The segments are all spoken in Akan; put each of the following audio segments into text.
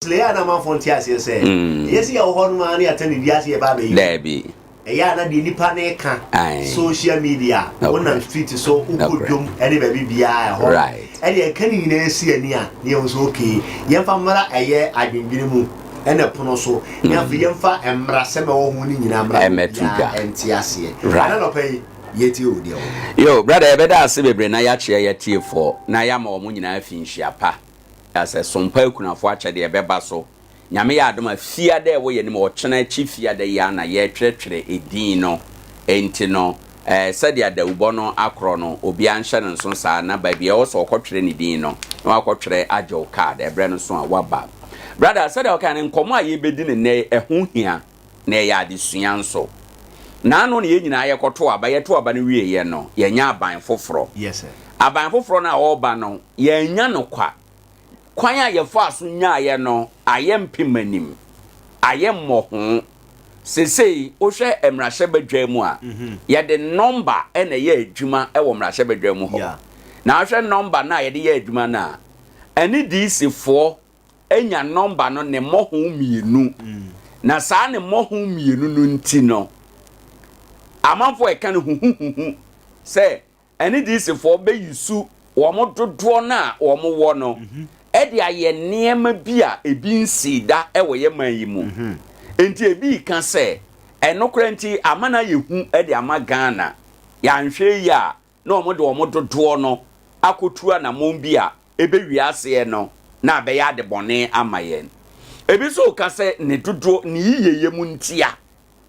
Ɛyɛ a na amanfoɔ nte aseɛ sɛ ɛyɛ sɛ yɛwɔ hɔ nom ara na yɛatɛn ne wiase yɛba abɛyɛ. Daabi. Ɛyɛ a na deɛ nipa no reka, social media, wonam street so, wokɔ dwom ne baabi biara ɛhɔ. Ɛne ɛka ne nyinaa si ani a, na yɛhu sɛ okay, yɛmfa mmra ɛyɛ adwendwene mu ɛna pono so, na afei yɛmfa mmrasɛm a ɛwɔ ho no nyinaa mmra obiara ɛnte aseɛ. Ɛna nɔpa yi, yɛtie o deɛ wɔ. Yo, brother, yɛbɛda ase bebree na yɛakyea yɛatiefoɔ na yɛama wɔn nyinaa afi nhyia pa. Na sɛ sompa akunafo akyɛdeɛ bɛba so, Nyame yɛ adom a, fiada a ɛwɔ yɛn anim, ɔkyena akyi fiada yi ara na yɛretwerɛtwerɛ edin no, enti no, eh, sɛdeɛ adawubɔ no akorɔ no, obiara nhyɛ no nso saa, na baabi a ɛwɔ sɛ ɔkɔtwerɛ ne din no, na wakɔtwerɛ agye wo card, ɛberɛ no so a, woaba. Brada, sɛdeɛ wokae no, nkɔmmɔ a yɛrebɛdi no nnɛ yi, ɛho hia, na ɛyɛ adesua nso. Naano na yɛn nyinaa yɛkɔtoo aba, yɛtoo aba no wieeɛ no, yɛanya aban foforɔ. Aban foforɔ no a ɔreba no, yɛannya no kwa. Kwan a yɛfaa so nyaeɛ no ayɛ mpemanim, ayɛ mmɔho. Seesei wohwɛ mmarahyɛbadwa mu a, yɛde nɔmba na ɛyɛ adwuma wɔ mmarahyɛbadwa mu hɔ. Na wohwɛ nɔmba no a yɛde yɛ adwuma no a, ɛne DC foɔ anya nɔmba no ne mmɔho mmienu. Na saa ne mmɔho mmienu no nti no, amanfoɔ ɛka no huhuhuhu sɛ ɛne DC-foɔ bɛyusu wɔn dodoɔ no a wɔn wɔ no de ayɛ nneɛma bi a ebi nsii da wɔ yɛn man yi mu. Nti ebi reka sɛ ɛno koraa nti ama no ayɛ hu de ama Ghana. Yɛanhwɛ yie a na wɔn de wɔn dodoɔ no akɔtu anammɔn bi a ɛbɛwie aseɛ no na abɛyɛ adebɔne ama yɛn. Ebi nso reka sɛ ne dodoɔ, ne yiyeyɛ mu ntia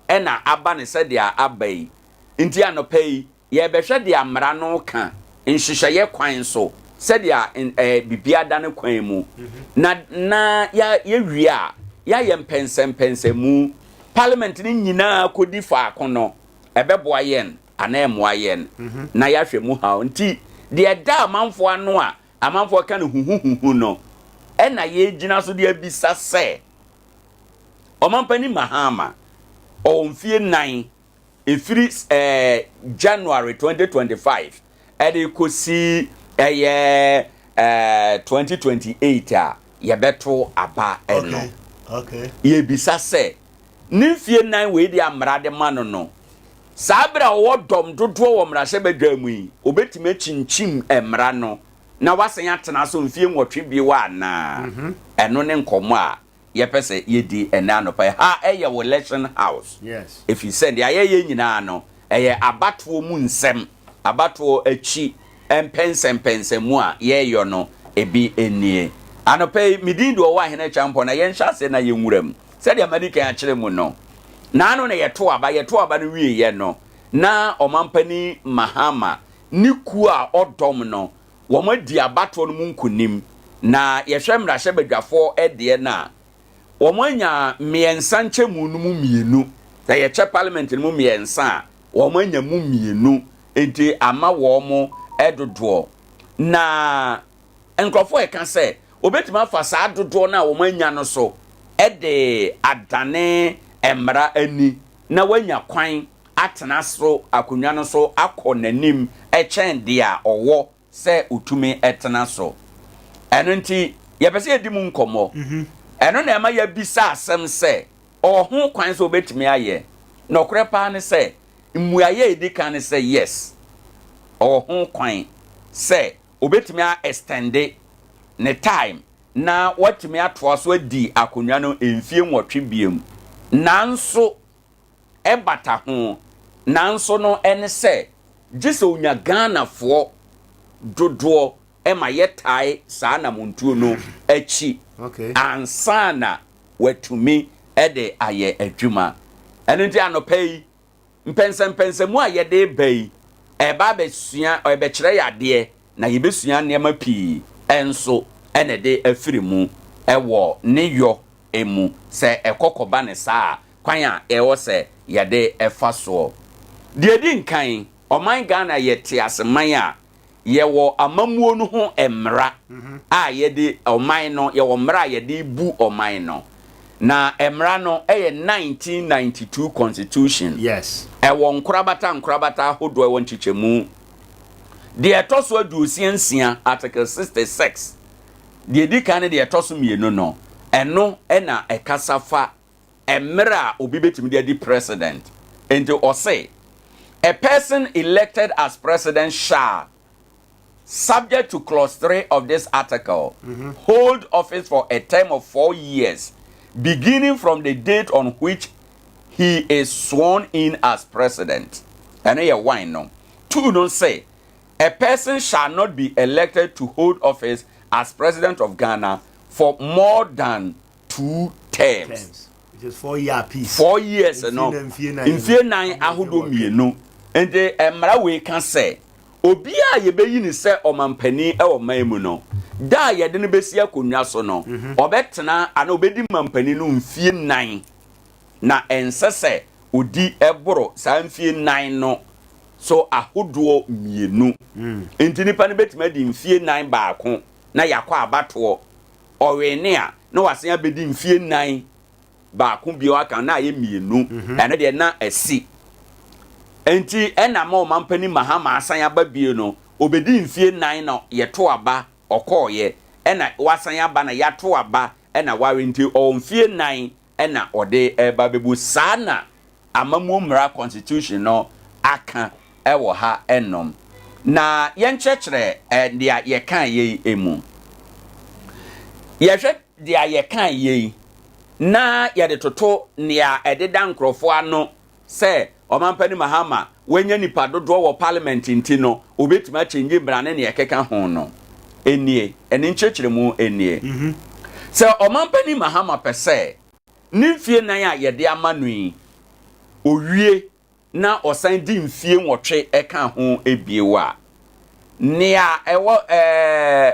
na aba no sɛdeɛ aba yi. Nti anɔpa yi Yɛrebɛhwɛ deɛ mmara no reka, nhyehyɛeɛ kwan so, sɛdeɛ ɛɛ biribiara da ne kwan mu. Na na yɛ yɛwie a, yɛayɛ mpɛnsɛmpɛnsɛmu. Parliament no nyinaa kɔdi faako no, ɛbɛboa yɛn anaa ɛmmoa yɛn? Na yɛahwɛ mu haw. Nti deɛ ɛda amanfoɔ ano a amanfoɔ ka no huhuhuhu no, ɛna yɛregyina so de abisa sɛ, Ɔmampanin Mahama, ɔwɔ mfie nnan ɛfiri ɛɛ January 2025 ɛde kɔsi ɛyɛ ɛɛ 2028 a yɛbɛto aba ɛno. Yɛbisa sɛ ne mfie nan wei deɛ mmara de ma no no, saa berɛ a ɔwɔ dɔm dodoɔ wɔ mmarahyɛbadwa mu yi, ɔbɛtumi akyinkyim mmara no na wasan atena so mfie 8 bio anaa? Ɛno ne nkɔmmɔ a yɛpɛ sɛ yɛdi ɛnnɛ anɔpa yi. Ha yɛ wo election house. Ɛfiri sɛ deɛ yɛyɛ nyinaa no, ɛyɛ abatoɔ mu nsɛm, abatoɔ akyi mpɛnsɛmpɛnsɛmu a yɛreyɔ no, ebi nie. Anɔpa yi, me din de Ɔwɔ Ahene Acheampong, na yɛnhyɛ aseɛ na yɛnwura mu. Sɛdeɛ madi kan akyerɛ mu no, naano na yɛtoo aba, yɛtoo aba no wieeɛ no, na Ɔmampanin Mahama ne kuo a ɔdɔm no Wɔadi abatoɔ no mu nkonim, na yɛhwɛ mmarahyɛbadwafoɔ deɛ no a, wɔanya mmiɛnsa nkyɛmu no mu mmienu. Sɛ yɛkyɛ parliament no mu mmiɛnsa a, wɔanya mu mmienu, nti ama wɔn dodoɔ. Na nkurɔfoɔ reka sɛ wɔbɛtumi afa saa dodoɔ no a wɔanya no so de adane mmara ani na wɔanya kwan atena so akonnwa no so akɔ n'anim kyɛn deɛ a ɔwɔ sɛ ɔtumi tena so. Ɛno nti, yɛpɛ sɛ yɛdi mu nkɔmmɔ. Ɛno na ɛma yɛabisa asɛm sɛ, ɔwɔ ho kwan sɛ ɔbɛtumi ayɛ? Nɔkorɛ paa ne sɛ, mmuaeɛ a ɛdi kan ne sɛ yes, ɔwɔ ho kwan sɛ ɔbɛtumi a extende ne time na watumi atoa so adi akonnwa no mfie 8 biom. Nanso, ɛbata ho nanso no ɛne sɛ gye sɛ onya Ghanafoɔ dodoɔ ma yɛtae saa anamontuo no akyi ansa na watumi de ayɛ adwuma. Ɛno nti anɔpa yi mpɛnsɛmpɛnsɛmu a yɛde reba yi ɛreba abɛsua, ɛbɛkyerɛ yɛ adeɛ na yɛbɛsua nneɛma pii nso na ɛde afiri mu wɔ ne yɔ mu sɛ ɛkɔ kɔba no saa a, kwan a ɛwɔ sɛ yɛde fa soɔ. Deɛ ɛdi nkan, ɔman Ghana yɛ teaseman a yɛwɔ amammuo no ho mmara a yɛde ɔman no, yɛwɔ mmara a yɛde bu ɔman no. Na mmara no yɛ 1992 Constitution. Yes. Ɛwɔ nkorabata nkorabata ahodoɔ, ɛwɔ nkyekyɛmu. Deɛ ɛtɔ so 66, Article 66, Deɛ ɛdi kan ne deɛ ɛtɔ so mmienu no, Ɛno na ɛkasa fa mmerɛ a obi bɛtumi de adi president. Enti ɔse, A person elected as president shall, subject to clause 3 of this article, hold office for a term of 4 years, beginning from the date on which he is sworn in as president. Ɛno yɛ 1 no. 2 no se, A person shall not be elected to hold office as president of Ghana for more than 2 terms. Terms. Which is 4 year apiece. 4 years no, Mfie nan, mfie nan ahodoɔ mmienu. Nti mmara wei ka sɛ, obiara a yɛbɛyi no sɛ ɔmampanin wɔ man mu no, da a yɛde no bɛsi akonnwa so no, ɔbɛtena anaa ɔbɛdi mampanin no mfie nan, na ɛnsɛ sɛ ɔdi boro saa mfie nan no so ahodoɔ mmienu. Nti nipa no bɛtumi adi mfie nan baako na yɛakɔ abatoɔ. Ɔwene a, na wasan abɛdi mfie nan baako bio aka na ayɛ mmienu. Ɛno deɛ na asi. Nti ɛna ma ɔmampanin Mahama asan aba bio no, ɔbɛdi mfie nan na yɛto aba, ɔkɔɔyɛ, ɛna wasan aba na yɛato aba, ɛna wawe. Nti ɔwɔ mfie nan ɛna ɔde ɛba bɛbu. Saa na amammuo mmara constitution no aka ɛwɔ ha ɛnom. Na yɛnkyerɛkyerɛ deɛ yɛka yei emu. Yɛhwɛ deɛ yɛka yei na yɛde toto nea ɛdeda nkurɔfoɔ ano sɛ ɔmampanin Mahama wanya nipa dodoɔ wɔ parliament nti no obetumi akyɛngye mmara ne nea ɛkeka ho no, enie ɛne nkyerɛkyerɛmu enie. Sɛ ɔmampanin Mahama pɛ sɛ ne mfie nan a yɛde ama no yi owie na ɔsan di mfie 8 ɛka ho ebie a, nea ɛwɔ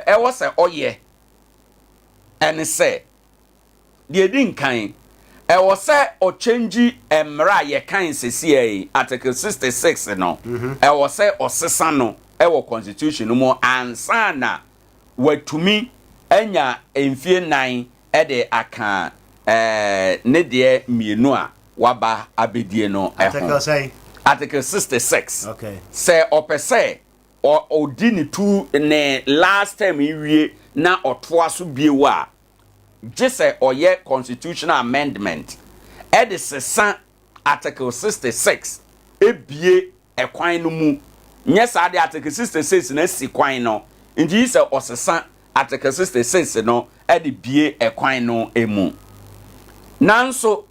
ɛwɔ sɛ ɔyɛ ɛne sɛ, deɛ di nkan, ɛwɔ sɛ ɔkyɛngyi mmara a yɛkan sesia yi, Article 66 no, ɛwɔ sɛ ɔsesa no ɛwɔ constitution no mu ansa na watumi anya mfie 4 ɛde aka ne deɛ mmienu a waba abɛdie no ɛho. Article sɛn? Article 66. Okay. Sɛ ɔpɛ sɛ ɔdi ne two ne last term yi wie na ɔtoa so bio a, gye sɛ ɔyɛ constitutional amendment ɛde sesa Article 66 ebie ɛkwan no mu. Nyɛ saa de, Article 66 na si kwan no. Nti yi sɛ ɔsesa Article 66 no ɛde bie ɛkwan no emu. Nanso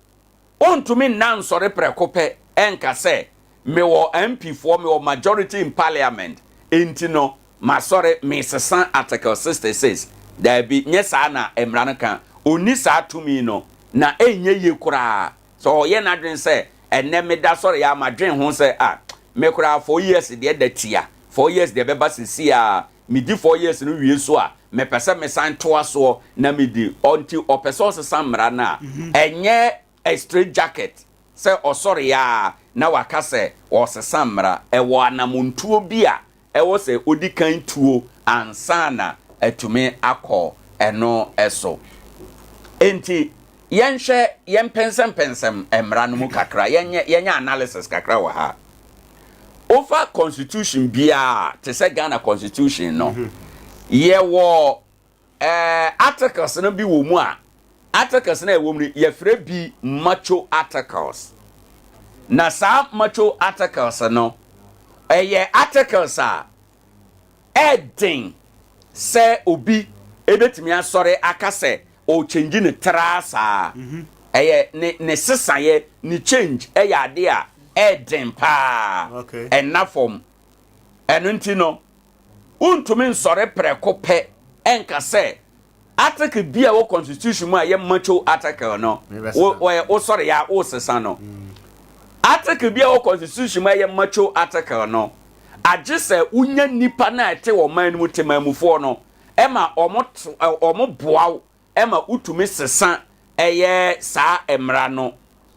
ontumi nna nsɔre prɛko pɛ ɛnka sɛ mewɔ MP foɔ, mewɔ majority in parliament, enti no masɔre mesesa Article 66. Daabi, nyɛ saa na mmara no ka. Onni saa tumi no na ɛnyɛ yie koraa sɛ ɔyɛ n'adwene sɛ ɛnɛ meda sɔre yɛ amadwene ho sɛ a me koraa 4 years deɛ da tia 4 years deɛ bɛba sisi a medi 4 years no wie so a, mepɛ sɛ mesan toa soɔ na medi. Ɔnti ɔpɛ sɛ ɔsesa mmara no a, ɛnyɛ a straight jacket sɛ ɔsɔre yɛ a na waka sɛ ɔsesa mmara. Ɛwɔ anamontuo bi a ɛwɔ sɛ odi kan tuo ansa na atumi akɔ ɛno ɛso. Enti yɛnhwɛ, yɛmpɛnsɛmpɛnsɛm mmara no mu kakra, yɛnyɛ analysis kakra wɔ ha. Wofa constitution biara te sɛ Ghana constitution no, yɛwɔ articles no bi wɔ mu a, articles no a ɛwɔ mu no yɛfrɛ bi macho articles. Na saa macho articles no ɛyɛ articles a ɛden sɛ obi ebetumi asɔre aka sɛ ɔkyɛngyi ne traa saa. Ɛyɛ ne sesaeɛ, ne change ɛyɛ ade a ɛden paa. Ɛnna fam. Ɛno nti no wontumi nsɔre prɛko pɛ ɛnka sɛ article bi a ɛwɔ constitution mu a ɛyɛ macho article no, wosɔre yɛ a wosesa no. Article bi a ɛwɔ constitution mu a ɛyɛ macho article no, agye sɛ wonya nipa na ɛte wɔ man no mu, temamufoɔ no ɛma ɔmo boa wo ɛma wotumi sesa ɛyɛ saa mmara no.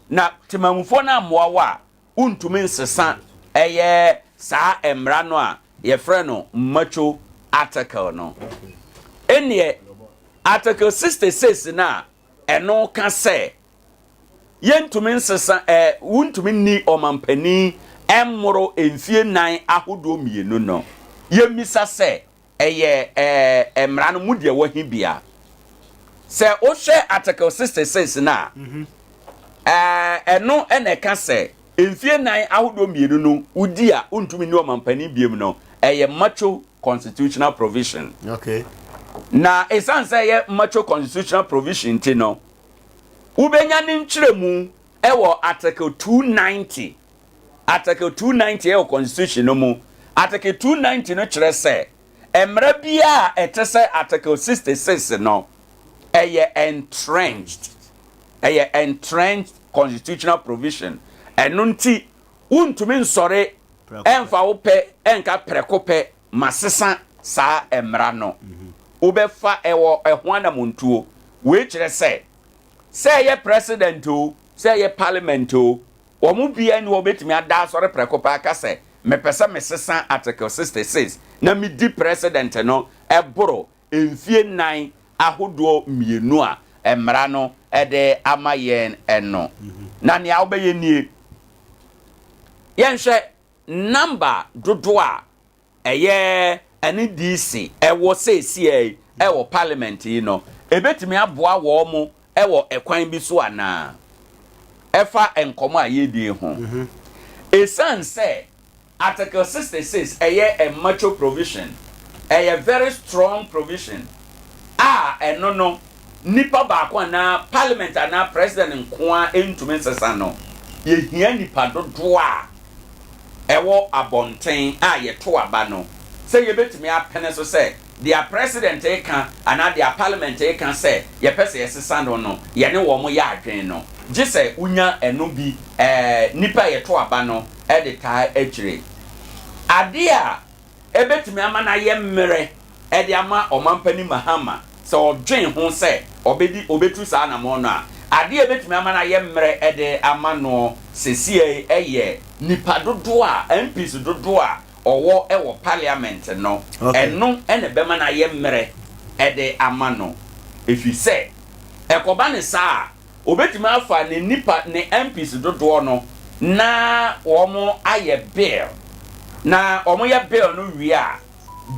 Na temamufoɔ no amoa wo a, wontumi nsesa ɛyɛ saa mmara no a yɛfrɛ no macho article no. Ɛneɛ Article 66 no a ɛno ka sɛ yɛntumi nsesa wontumi nni ɔmampanin ɛmmoro mfie 4 ahodoɔ mmienu no, yɛmmisa sɛ ɛyɛ mmara no mu deɛ wɔhi bia. Sɛ wohwɛ Article 66 no a, ɛɛ, ɛno na ɛka sɛ mfie nnan ahodoɔ mmienu no wodi a wontumi nni ɔmampanin biom no, ɛyɛ macho constitutional provision. Okay. Na ɛsiane sɛ ɛyɛ macho constitutional provision nti no, wobɛnya ne nkyerɛmu wɔ Article 290. Article 290 ɛwɔ constitution no mu. Article 290 no kyerɛ sɛ Mmara biara a ɛte sɛ Article 66 no, ɛyɛ entrenched. Ɛyɛ entrenched constitutional provision. Ɛno nti, wontumi nsɔre ɛmfa wo pɛ ɛnka prɛko pɛ masesa saa mmara no. Wobɛfa ɛwɔ ɛho anamontuo. Wei kyerɛ sɛ, sɛ ɛyɛ president o, sɛ ɛyɛ parliament o, Wɔn mu biara nni hɔ a obetumi ada asɔre prɛko pɛ aka sɛ, 'Mepɛ sɛ mesesa Article 66 na midi President no boro mfie nnan ahodoɔ mmienu a mmara no de ama yɛn no. Na nea wobɛyɛ nie. Yɛnhwɛ number dodoɔ a ɛyɛ ɛne DC ɛwɔ seesiei ɛwɔ parliament yi no, ɛbɛtumi aboa wɔn mo ɛwɔ ɛkwan bi so anaa? Ɛfa nkɔmɔ a yɛredi ho. Ɛsiane sɛ Article 66 ɛyɛ a macho provision, ɛyɛ very strong provision a ɛno no nipa baako anaa parliament anaa president nko ara ntumi nsesa no, yɛhia nipa dodoɔ a ɛwɔ abɔnten a yɛto aba no, sɛ yɛbɛtumi apene so sɛ deɛ President reka anaa deɛ Parliament reka sɛ yɛpɛ sɛ yɛsesa no no, yɛne wɔn yɛ adwene no. Gye sɛ wonya ɛno bi, ɛɛ, nnipa a yɛto aba no de taa akyire. Adeɛ a ɛbɛtumi ama no ayɛ mmerɛ de ama Ɔmampanin Mahama sɛ ɔdwen ho sɛ ɔbɛdi ɔbɛtu saa anamɔn no a, adeɛ a ɛbɛtumi ama no ayɛ mmerɛ de ama noɔ sesiei yɛ nnipa dodoɔ a, MPs dodoɔ a ɔwɔ wɔ Parliament no, ɛno na ɛbɛma no ayɛ mmerɛ de ama no. Ɛfiri sɛ ɛkɔba no saa a, Obetumi afa ne nnipa, ne MPs dodoɔ no na wɔn ayɛ bill. Na wɔn yɛ bill no wie a,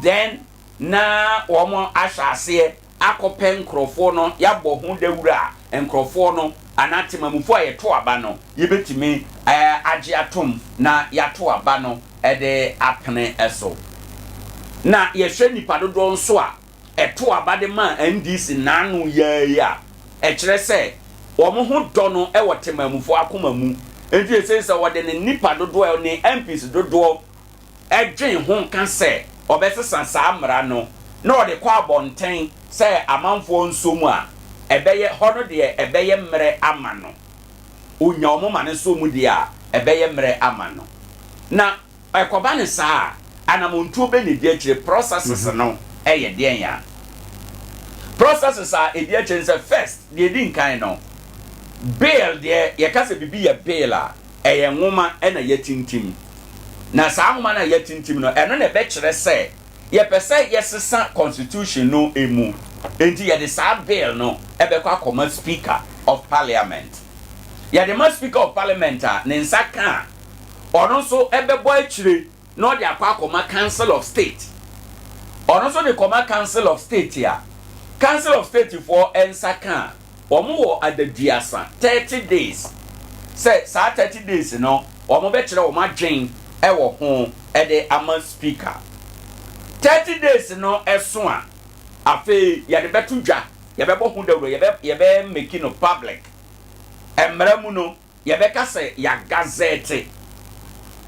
then na wɔn ahyɛ aseɛ akɔpɛ nkorɔfoɔ no, yɛabɔ ho dawuro a nkorɔfoɔ no anaa temamufoɔ a yɛto aba no, yɛbɛtumi agye atom na yɛato aba no de apene so. Na yɛhwɛ nnipa dodoɔ nso a ɛtoo aba de maa NDC nnaano yi ara yi a, ɛkyerɛ sɛ wɔn ho dɔ no wɔ temanmufoɔ akoma mu. Enti ɛsei sɛ wɔde ne nnipa dodoɔ, ne MPs dodoɔ dwen ho ka sɛ ɔbɛsesa saa mmara no na ɔde kɔ abɔnten sɛ amanfoɔ nsɔ mu a, ɛbɛyɛ, hɔ no deɛ ɛbɛyɛ mmerɛ ama no. Ɔnya wɔn ma no sɔ mu deɛ a, ɛbɛyɛ mmerɛ ama no. Na. Ɛkɔba no saa a, anamontuo bɛ na ɛdi akyire? Processes no yɛ deɛn a? Processes a ɛdi akyire no sɛ, first, deɛ ɛdi nkan no, bill deɛ, yɛka sɛ biribi yɛ bill a, ɛyɛ nwoma na yɛatintim. Na saa nwoma no a yɛatintim no, ɛno na ɛbɛkyerɛ sɛ yɛpɛ sɛ yɛsesa constitution no mu. Enti yɛde saa bill no bɛkɔ akɔma Speaker of Parliament. Yɛde ma Speaker of Parliament a, ne nsa ka a, ɔno nso bɛbɔ akyire na ɔde akɔ akɔma Council of State. Ɔno nso de kɔma Council of State a, Council of State foɔ nsa ka a, wɔn wɔ adaduasa, 30 days, sɛ saa 30 days no wɔn bɛkyerɛ wɔn adwen wɔ ho de ama Speaker. 30 days no so a, afei yɛde bɛto dwa, yɛbɛbɔ ho dawuro, yɛbɛ yɛbɛ make no public. Mmara mu no, yɛbɛka sɛ yɛagazɛɛte.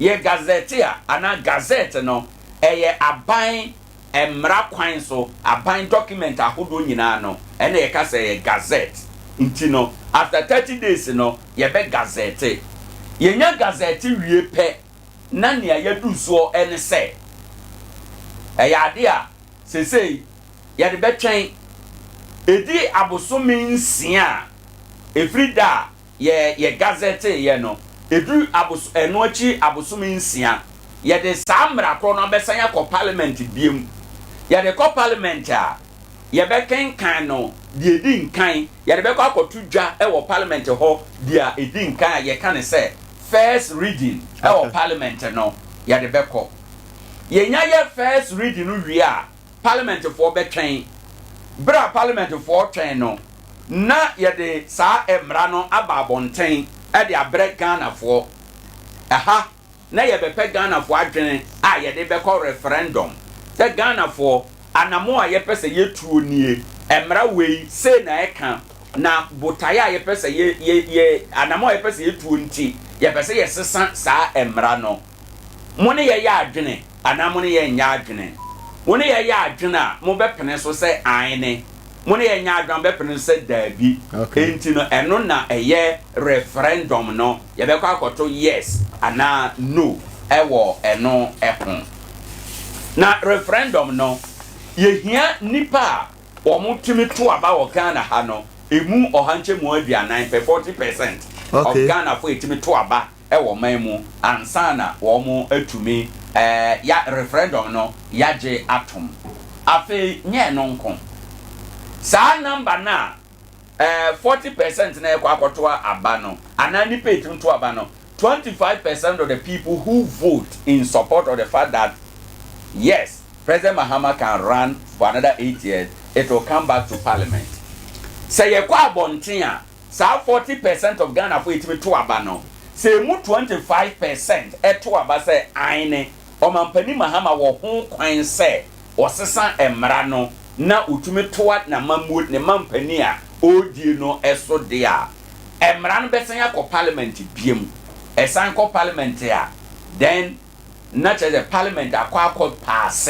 Yɛ gazɛɛte a, anaa gazette no, ɛyɛ aban mmara kwan so, aban document ahodoɔ nyinaa no, ɛna yɛka sɛ ɛyɛ gazette. Nti no, after 30 days no, yɛbɛ gazɛɛte. Yɛnya gazɛɛte wie pɛ, na nea yɛadu soɔ ne sɛ, ɛyɛ adeɛ a seesei yɛde bɛtwɛn. Ɛdi abosome nsia a, ɛfiri da a yɛ yɛ gazetteeɛ no, ɛduru abos ɛno akyi abosome nsia, yɛde saa mmara korɔ no abɛsan akɔ parliament biom. Yɛde kɔ parliament a, yɛbɛkenkan no deɛ ɛdi nkan, yɛde bɛkɔ akɔto dwa wɔ parliament hɔ deɛ ɛdi nkan a yɛka no sɛ first reading wɔ parliament no, yɛde bɛkɔ. Yɛnya yɛ first reading no wie a, parliament foɔ bɛtwɛn. Berɛ a parliament foɔ twɛn no, na yɛde saa mmara no aba abɔnten de abrɛ Ghanafoɔ. Ɛha na yɛbɛpɛ Ghanafoɔ adwene a yɛde bɛkɔ referendum sɛ Ghanafoɔ anamɔn a yɛpɛ sɛ yɛtuo nie, mmara wei sei na ɛka, na botaeɛ a yɛpɛ sɛ yɛ yɛ yɛ anamɔn a yɛpɛ sɛ yɛtuo nti yɛpɛ sɛ yɛsesa saa mmara no. Mo ne yɛyɛ adwene anaa mo ne yɛn nyɛ adwene? Mo ne yɛyɛ adwene a mobɛpene so sɛ aane, mo ne yɛn nyɛ adwene a mobɛpene so sɛ daabi. Enti no ɛno na ɛyɛ referendum no. Yɛbɛkɔ akɔto yes anaa no wɔ ɛno ho. Na referendum no, yɛhia nnipa a wɔtumi to aba wɔ Ghana ha no, ɛmu ɔha nkyɛmu 40 pɛ, 40%, of Ghanafoɔ a ɛtumi to aba wɔ ɔman mu ansa na wɔatumi ya referendum no yɛagye atom. Afei nyɛ ɛno nko, saa number no a 40% na ɛkɔ akɔto aba no anaa nnipa a ɛtumi to aba no, 25% of the people who vote in support of the fact that yes, President Mahama can run for another 8 years, it will come back to parliament. Sɛ yɛkɔ abɔnten a, saa 40% of Ghanafoɔ ɛtumi to aba no, sɛ emu 25% ɛto aba sɛ aane, Ɔmampanin Mahama wɔ ho kwan sɛ ɔsesa mmara no na otumi toa n'amammuo ne mampanin a ɔredie no so deɛ a, mmara no bɛsan akɔ parliament biom. Ɛsan kɔ parliament a, then na kyerɛ sɛ parliament akɔ pass.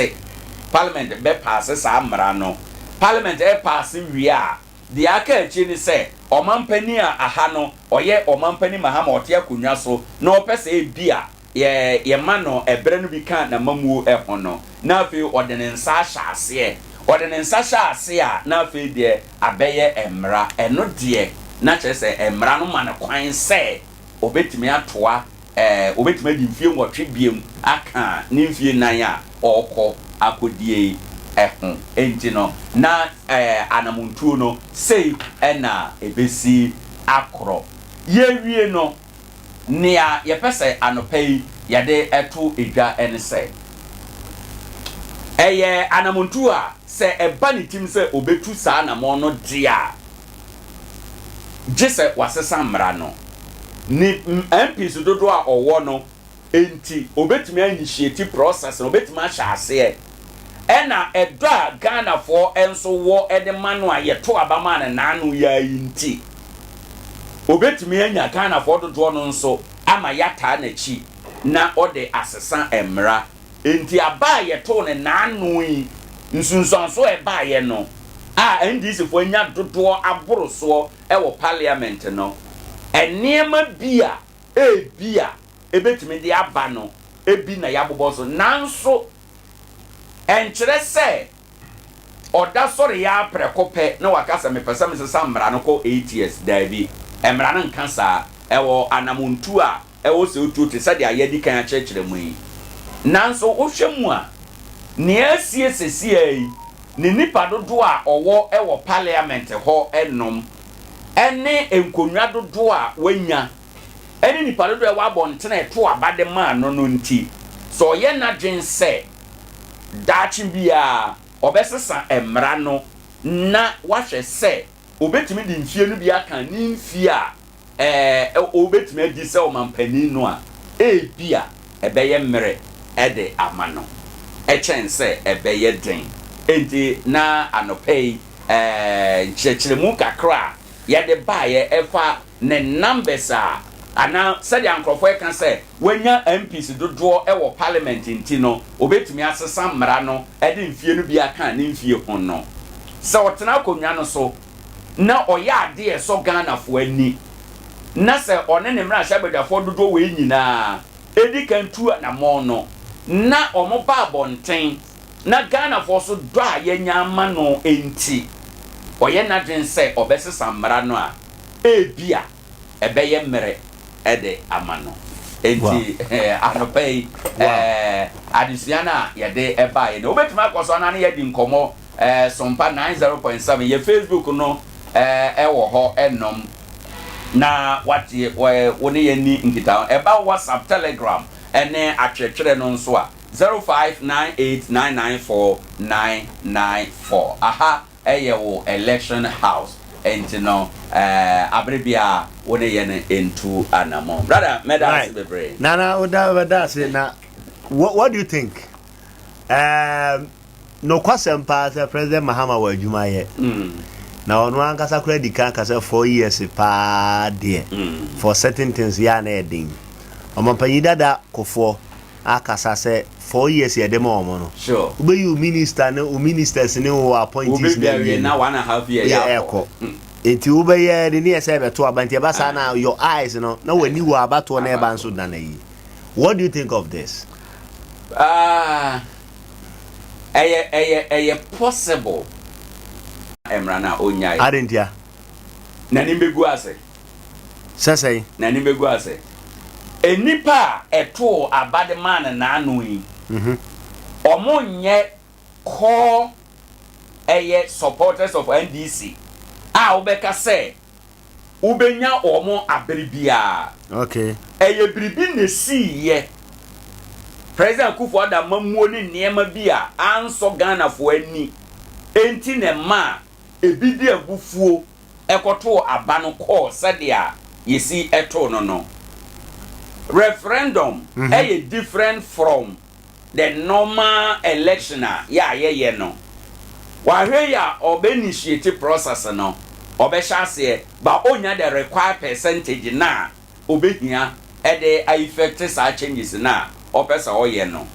Parliament bɛ pass saa mmara no. Parliament ɛpass wie a, deɛ aka akyire ne sɛ ɔmampanin a aha no ɔyɛ Ɔmampanin Mahama ɔte akonnwa so na ɔpɛ sɛ ebi a yɛ yɛma no ɛbrɛ no bi ka n'amammuo ɛho no, na afei ɔde ne nsa ahyɛ aseɛ. Ɔde ne nsa hyɛ aseɛ a, na afei deɛ abɛyɛ mmara. Ɛno deɛ na kyerɛ sɛ mmara no ma no kwan sɛ obetumi atoa obetumi adi mfie 8 biem aka ne mfie 4 a ɔrekɔ akɔdie ɛho. Enti no na anamontuo no sei ɛna ebesi akorɔ. Yɛwie no, nea yɛpɛ sɛ anɔpa yi yɛde ɛto edwa ɛne sɛ ɛyɛ anamontuo a sɛ ɛba ne tim sɛ obetu saa anamɔn no deɛ a, gye sɛ wasesa mmara no. Ne MPs dodoɔ a ɔwɔ no nti obetumi initiate process no, obetumi ahyɛ aseɛ. Ɛna ɛdɔ a Ghanafoɔ nso wɔ ɛde ma no a yɛto aba ma no n'ano yɛ yi nti, obetumi anya Ghanafoɔ dodoɔ no nso ama yɛataa n'akyi na ɔde asesa mmara. Nti aba a yɛtoo no n'ano yi, nsunsuanso a ɛbaeɛ no a NDC foɔ anya dodoɔ aboro soɔ ɛwɔ parliament no, nneɛma bi a ebi a ebetumi de aba no ebi na yɛabobɔ so. Nanso ɛnkyerɛ sɛ ɔda sɔre yɛ aprɛko pɛ na waka sɛ mepɛ sɛ mesesa mmara no kɔ 8 years. Daabi, mmara no nka saa. Ɛwɔ anamontu a ɛwɔ sɛ otuo te sɛdeɛ yɛdi kan akyerɛkyerɛ mu yi. Nanso wohwɛ mu a, nea asie sesia yi ne nipa dodoɔ a ɔwɔ ɛwɔ parliament hɔ ɛnom ɛne nkonnwa dodoɔ a wanya ɛne nipa dodoɔ a ɛwɔ abɔntene ɛto aba de maa no no nti, sɛ ɔyɛ n'adwen sɛ daakye biara ɔbɛsesa mmara no na wahwɛ sɛ obetumi de mfie no bi aka ne mfie a obetumi adi sɛ ɔmampanin no a, ebi a ɛbɛyɛ mmerɛ ɛde ama no ɛkyɛn sɛ ɛbɛyɛ den. Nti na anɔpɛ yi nkyerɛkyerɛmu kakra a yɛde baeɛ ɛfa ne numbers a anaa sɛdeɛ nkurɔfoɔ ɛka sɛ wanya MPs dodoɔ ɛwɔ parliament nti no obetumi asesa mmara no ɛde mfie no bi aka ne mfie ho no, sɛ ɔtena akonnwa no so na ɔyɛ adeɛ ɛsɔ Ghanafoɔ ani na sɛ ɔne ne mmarahyɛbadwafoɔ dodoɔ wei nyinaa edi kan tu anammɔn no na wɔn ba abɔnten na Ghanafoɔ so dɔ a yɛnya ama no nti ɔyɛ n'adwene sɛ ɔbɛsesa mmara no a, ebi a ɛbɛyɛ mmerɛ ɛde ama no. Nti anɔpa yi adesua no a yɛde ɛbaeɛ no, wobɛtumi akɔ so anaa ne yɛdi nkɔmmɔ. Sompa 90.7 yɛ Facebook no ɛwɔ hɔ ɛnom na watie wo ne yɛn ni nkitaho. Ɛba WhatsApp, Telegram ɛne atwerɛtwerɛ no nso a, 0598994994. Aha ɛyɛ wo election house. Enti no eh, abere biara wo ne yɛn ntu anamɔn. Brother, mɛda ase Right. bebree. Nana, woda bɛda ase na what do you think? Um, nokwasɛm paa sɛ President Mahama wɔ adwuma yɛ. Na ɔno ankasa koraa di kan ka sɛ 4 years paa deɛ for certain things yɛ a na ɛden. Ɔmampanyin dada Kofoɔ akasa sɛ 4 years yɛde ma ɔmo no. Wobɛyi wo minister ne wo ministers ne wo appointees Wobɛbi na awie awie na no. 1.5 year Yɛ yɛ akɔ. ɛkɔ. Nti wobɛyɛ de ne yɛ sɛ ɛbɛto aba, nti ɛba saa na your eyes no na w'ani wɔ abatoɔ na ɛba nso da na yi. What do you think of this? Ah, ɛyɛ possible mmara no a ɔnyae. Ade ntia? N'anim bɛgu ase. Sɛ sɛn? N'anim bɛgu ase. Nnipa a ɛtoo aba de maa no n'ano yi, ɔmo nyɛ core ɛyɛ supporters of NDC a wobɛka sɛ wobɛnya wɔn abere biara. Ɛyɛ biribi na esiiyɛ. President Akufo Addo amammuo ne nneɛma bi a ansɔ Ghanafoɔ ani enti na ɛma a ebi de abufuo ɛkɔtoo aba no kɔɔ sɛdeɛ yɛsi ɛtoo no. Referendum ɛyɛ different from the normal election a yɛ a yɛyɛ no. Wahwɛ yi a, ɔbɛ initiate process no, ɔbɛhyɛ aseɛ ba onya the required percentage na obɛhia ɛde effect saa changes na ɔpɛ sɛ ɔyɛ no.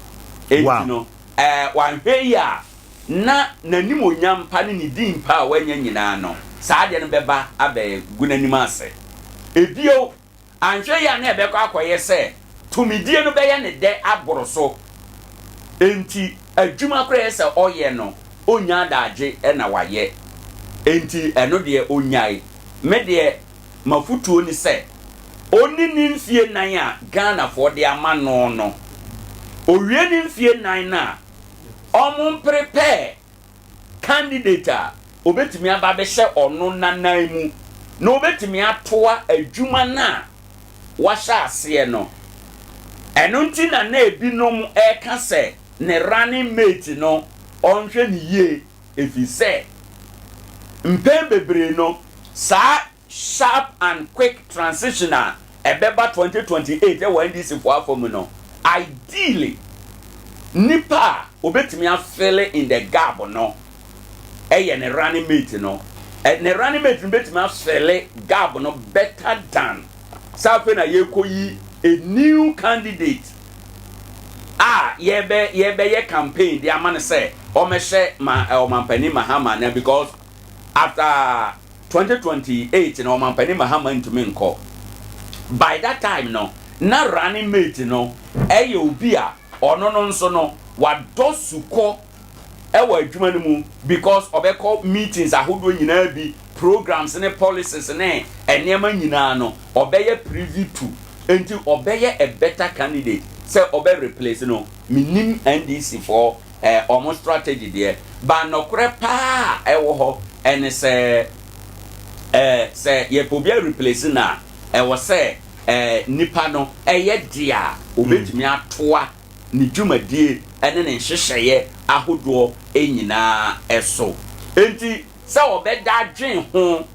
Enti no wahwɛ yi a, na n'animonyam pa ne ne din pa a wanya nyinaa no, saa adeɛ no bɛba abɛgu n'anim ase. Ebio, anhwɛ yi a, na ɛbɛkɔ akɔyɛ sɛ tumidie no bɛyɛ ne dɛ aboro so, enti adwuma koraa yɛ sɛ ɔyɛ no, ɔnya adagye ɛna wayɛ. Enti ɛno deɛ ɔnyae. Me deɛ, mafotuo ni sɛ ɔni ne mfie 4 a Ghanafoɔ de ama no, owie ne mfie 4 no a, ɔmo prepare candidate a obetumi aba abɛhyɛ ɔno nanan mu na obetumi atoa adwuma no a wahyɛ aseɛ no. Ɛno nti na ebinom ɛreka sɛ ne running mate no, ɔnhwɛ ne yie, ɛfiri sɛ mpɛn bebree no, saa sharp and quick transition a ɛbɛba 2028 ɛwɔ NDC foɔ afa mu no, ideally nipa a obetumi afill in the gap no ɛyɛ ne running mate no. Ne running mate no betumi afill gap no better than saa afei na yɛkɔyi a new candidate a yɛbɛyɛ campaign de ama no sɛ ɔmɛhyɛ ma ɔmampanin Mahama na, because after 2028 na ɔmampanin Mahama ntumi nkɔ. By that time no, na running mate no ɛyɛ obi a ɔno no nso no wadɔ sukɔ ɛwɔ adwuma no mu, because ɔbɛkɔ meetings ahodoɔ nyinaa bi, programs ne policies ne nneɛma nyinaa no ɔbɛyɛ privy to, nti ɔbɛyɛ a better candidate sɛ ɔbɛ replace no. Minim NDC foɔ ɔmo strategy deɛ ba, nɔkorɛ paa ɛwɔ hɔ ɛne sɛ sɛ yɛpɛ obi a replace na ɛwɔ sɛ nipa no ɛyɛ deɛ a obetumi atoa ne dwumadie ɛne ne nhyehyɛeɛ ahodoɔ nyinaa ɛso. Nti sɛ ɔbɛda adwen ho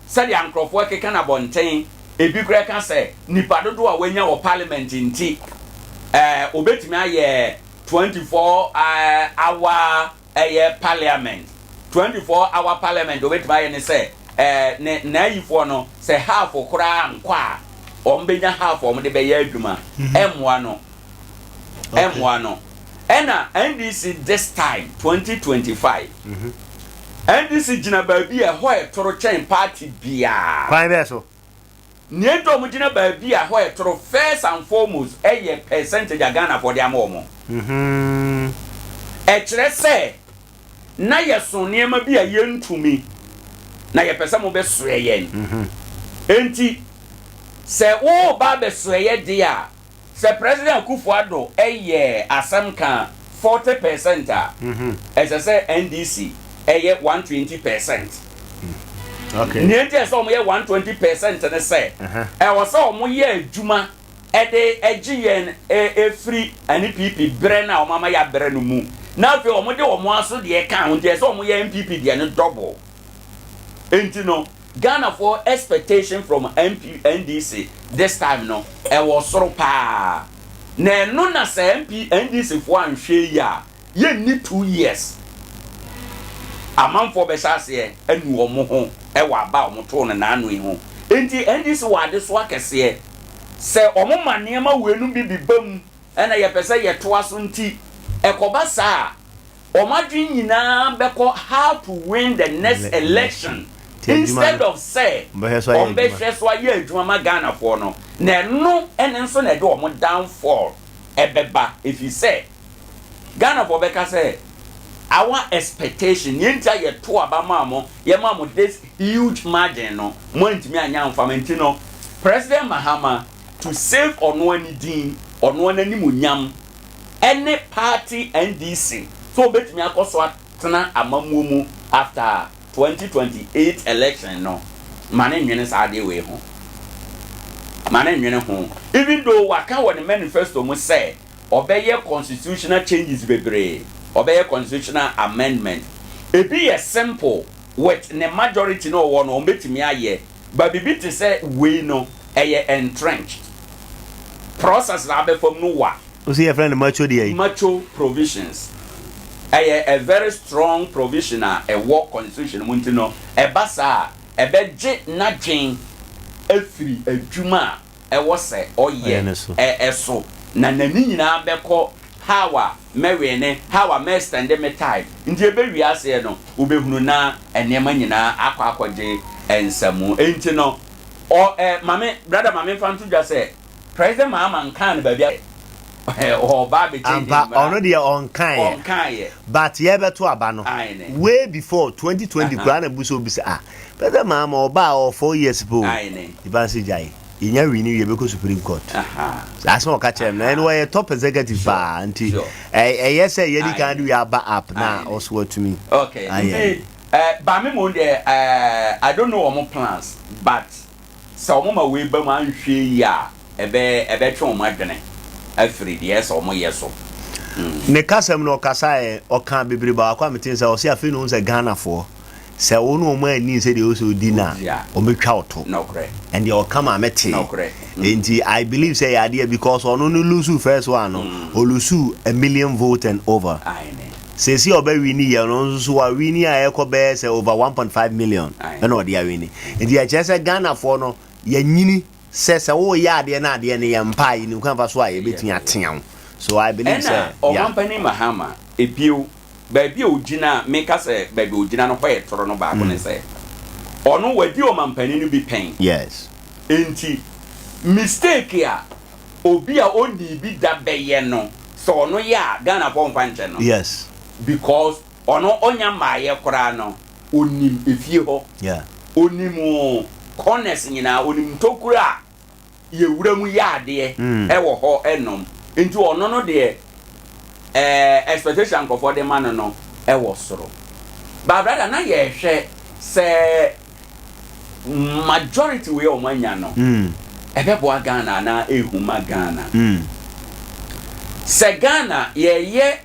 sɛdeɛ nkurɔfoɔ keka na abɔnten, ebi koraa ka sɛ nipa dodoɔ a wanya wɔ parliament nti obetumi ayɛ 24 hour ɛyɛ parliament. 24 hour parliament obetumi ayɛ ne sɛ ne n'ayifoɔ no sɛ half koraa nkɔ a, wɔn bɛnya half a wɔn de bɛyɛ adwuma. Ɛmmoa no, ɛmmoa no. Ɛna NDC this time 2025, NDC gyina baabi a ɛhɔ ɛtoro kyɛn party biara. Kwan bɛɛ so? Nea nti a wɔn gyina baabi a ɛhɔ ɛtoro, first and foremost, ɛyɛ percentage a Ghanafoɔ de ama wɔn. Ɛkyerɛ sɛ na yɛso nneɛma bi a yɛntumi na yɛpɛ sɛ mobɛsoɛ yɛn. Enti sɛ woba abɛsoɛ yɛ deɛ a, sɛ President Akufo Addo ɛyɛ asɛm ka 40% a, ɛsɛ sɛ NDC ɛyɛ 120%. Nea nti ɛsɛ sɛ wɔyɛ 120% ne sɛ ɛwɔ sɛ wɔyɛ adwuma ɛde ɛgye yɛn efiri NPP brɛ na wɔn ama yɛ abrɛ no mu, na afei wɔn de wɔn aso deɛ ka ho, nti ɛsɛ sɛ wɔyɛ NPP deɛ no double. Nti no Ghanafoɔ expectation from MP, NDC this time no, ɛwɔ soro paa. Na ɛno na sɛ MP, NDC foɔ anhwɛ yie a, yɛnni 2 years. Amanfoɔ bɛhyɛ aseɛ anu wɔn ho wɔ aba a wɔtoo no n'ano yi ho. Nti NDC wɔ adesoa kɛseɛ sɛ wɔn ma nneɛma wei no bi bi ba mu ɛna yɛpɛ sɛ yɛtoa so. Nti ɛkɔba saa a, wɔn adwene nyinaa bɛkɔ how to win the next election instead of sɛ wɔn bɛhwɛ so ayɛ adwuma ma Ghanafoɔ no. Na ɛno ɛne nso na ɛde wɔn downfall ɛbɛba, efi sɛ Ghanafoɔ bɛka sɛ our expectation yɛn ti a yɛto aba maa mo, yɛma mo this huge margin no, mo ntumi anya nfama. Nti no, President Mahama, to save ɔno ani din, ɔno n'anim nyam ɛne party NDC, so obetumi akɔ so atena amammuo mu after 2028 election no, ma ne nwene saa adeɛ wei ho, ma ne nwene ho. Even though waka wɔ ne manifesto mu sɛ ɔbɛyɛ constitutional changes bebree, ɔbɛyɛ constitutional amendment, ebi yɛ simple, with ne majority no ɔwɔ no, ɔbɛtumi ayɛ, but bibi te sɛ wei no, ɛyɛ entrenched process na abɛfam no wa. O si yɛ fɛn no macho deɛ yi. Macho provisions, ɛyɛ a very strong provision a ɛwɔ constitution mu. Nti no, ɛba saa a, ɛbɛgye n'adwen afiri adwuma a ɛwɔ sɛ ɔyɛ ɛ ɛso, na n'ani nyinaa bɛkɔ how a mɛwɛ ne how a mɛextend me time. Nti ebewie aseɛ no, wobɛhunu na nneɛma nyinaa akɔ akɔgye nsamu. Nti no, ɔ ɛ maame brother, maame nfa nto dwa sɛ President Mahama nkan no baabi a ɔba abɛkyɛ. Ampa, ɔno deɛ ɔnkan yɛ. Ɔnkan yɛ. But yɛbɛto aba no way before 2020 koraa na buso bi sɛ, ah, President Mahama ɔba a ɔwɔ 4 years po nipa nso gyae, yɛnya win wie, bɛkɔ Supreme Court. Asɛm ɔka kyerɛ m na ɛno wɔyɛ top executive paa. Nti ɛyɛ sɛ yɛdi kan de wie aba up na ɔso watumi. Okay, nti baame mu deɛ, I don't know wɔn plans, but sɛ wɔn ma wei ba mu anhwɛ yi a, ɛbɛtwe wɔn adwene afiri deɛ ɛsɛ wɔn yɛ so. Ne kasɛm no ɔkasa yɛ, ɔka bebree. Baako a mete sɛ ɔsɛ afei na ohun sɛ Ghanafoɔ, sɛ wo ne ɔmo ani sɛ deɛ ɔsɛ odi na ɔmɛtwa wo to. Ɛndeɛ ɔka ma mete. Nti I believe sɛ yɛ adeɛ because ɔno no lose first one no, ɔlose a million vote and over. Sɛsi a ɔbɛwin yɛ no nso so, wawin a ɛkɔ bɛyɛ sɛ over 1.5 million ɛna ɔde awin. Nti ɛkyerɛ sɛ Ghanafoɔ no yɛnyini sɛ woyɛ adeɛ na adeɛ no yɛ mpa a, yɛnim kwan fa so a yɛbɛtumi atea wo. So I believe sɛ ɛna Ɔmampanin Mahama ebio, baabi a ogyina, meka sɛ baabi a ogyina no hɔ yɛ toro no, baako ne sɛ ɔno wadi ɔmampanin no bi pɛn. Nti mistake a obi a ɔnni bi da bɛyɛ no, sɛ ɔno yɛ a, Ghanafoɔ mfa nkyɛn no. Because ɔno ɔnya mmaayɛ koraa no, onim efie hɔ, onim corners nyinaa, onim ntokuro a yɛwura mu yɛ adeɛ ɛwɔ hɔ ɛnom. Nti ɔno no deɛ, expectation nkɔfoɔ de ma no ɛwɔ soro. But brother, na yɛhwɛ sɛ majority wei a wɔn anya no, ɛbɛboa Ghana anaa ehu ma Ghana? Sɛ Ghana yɛyɛ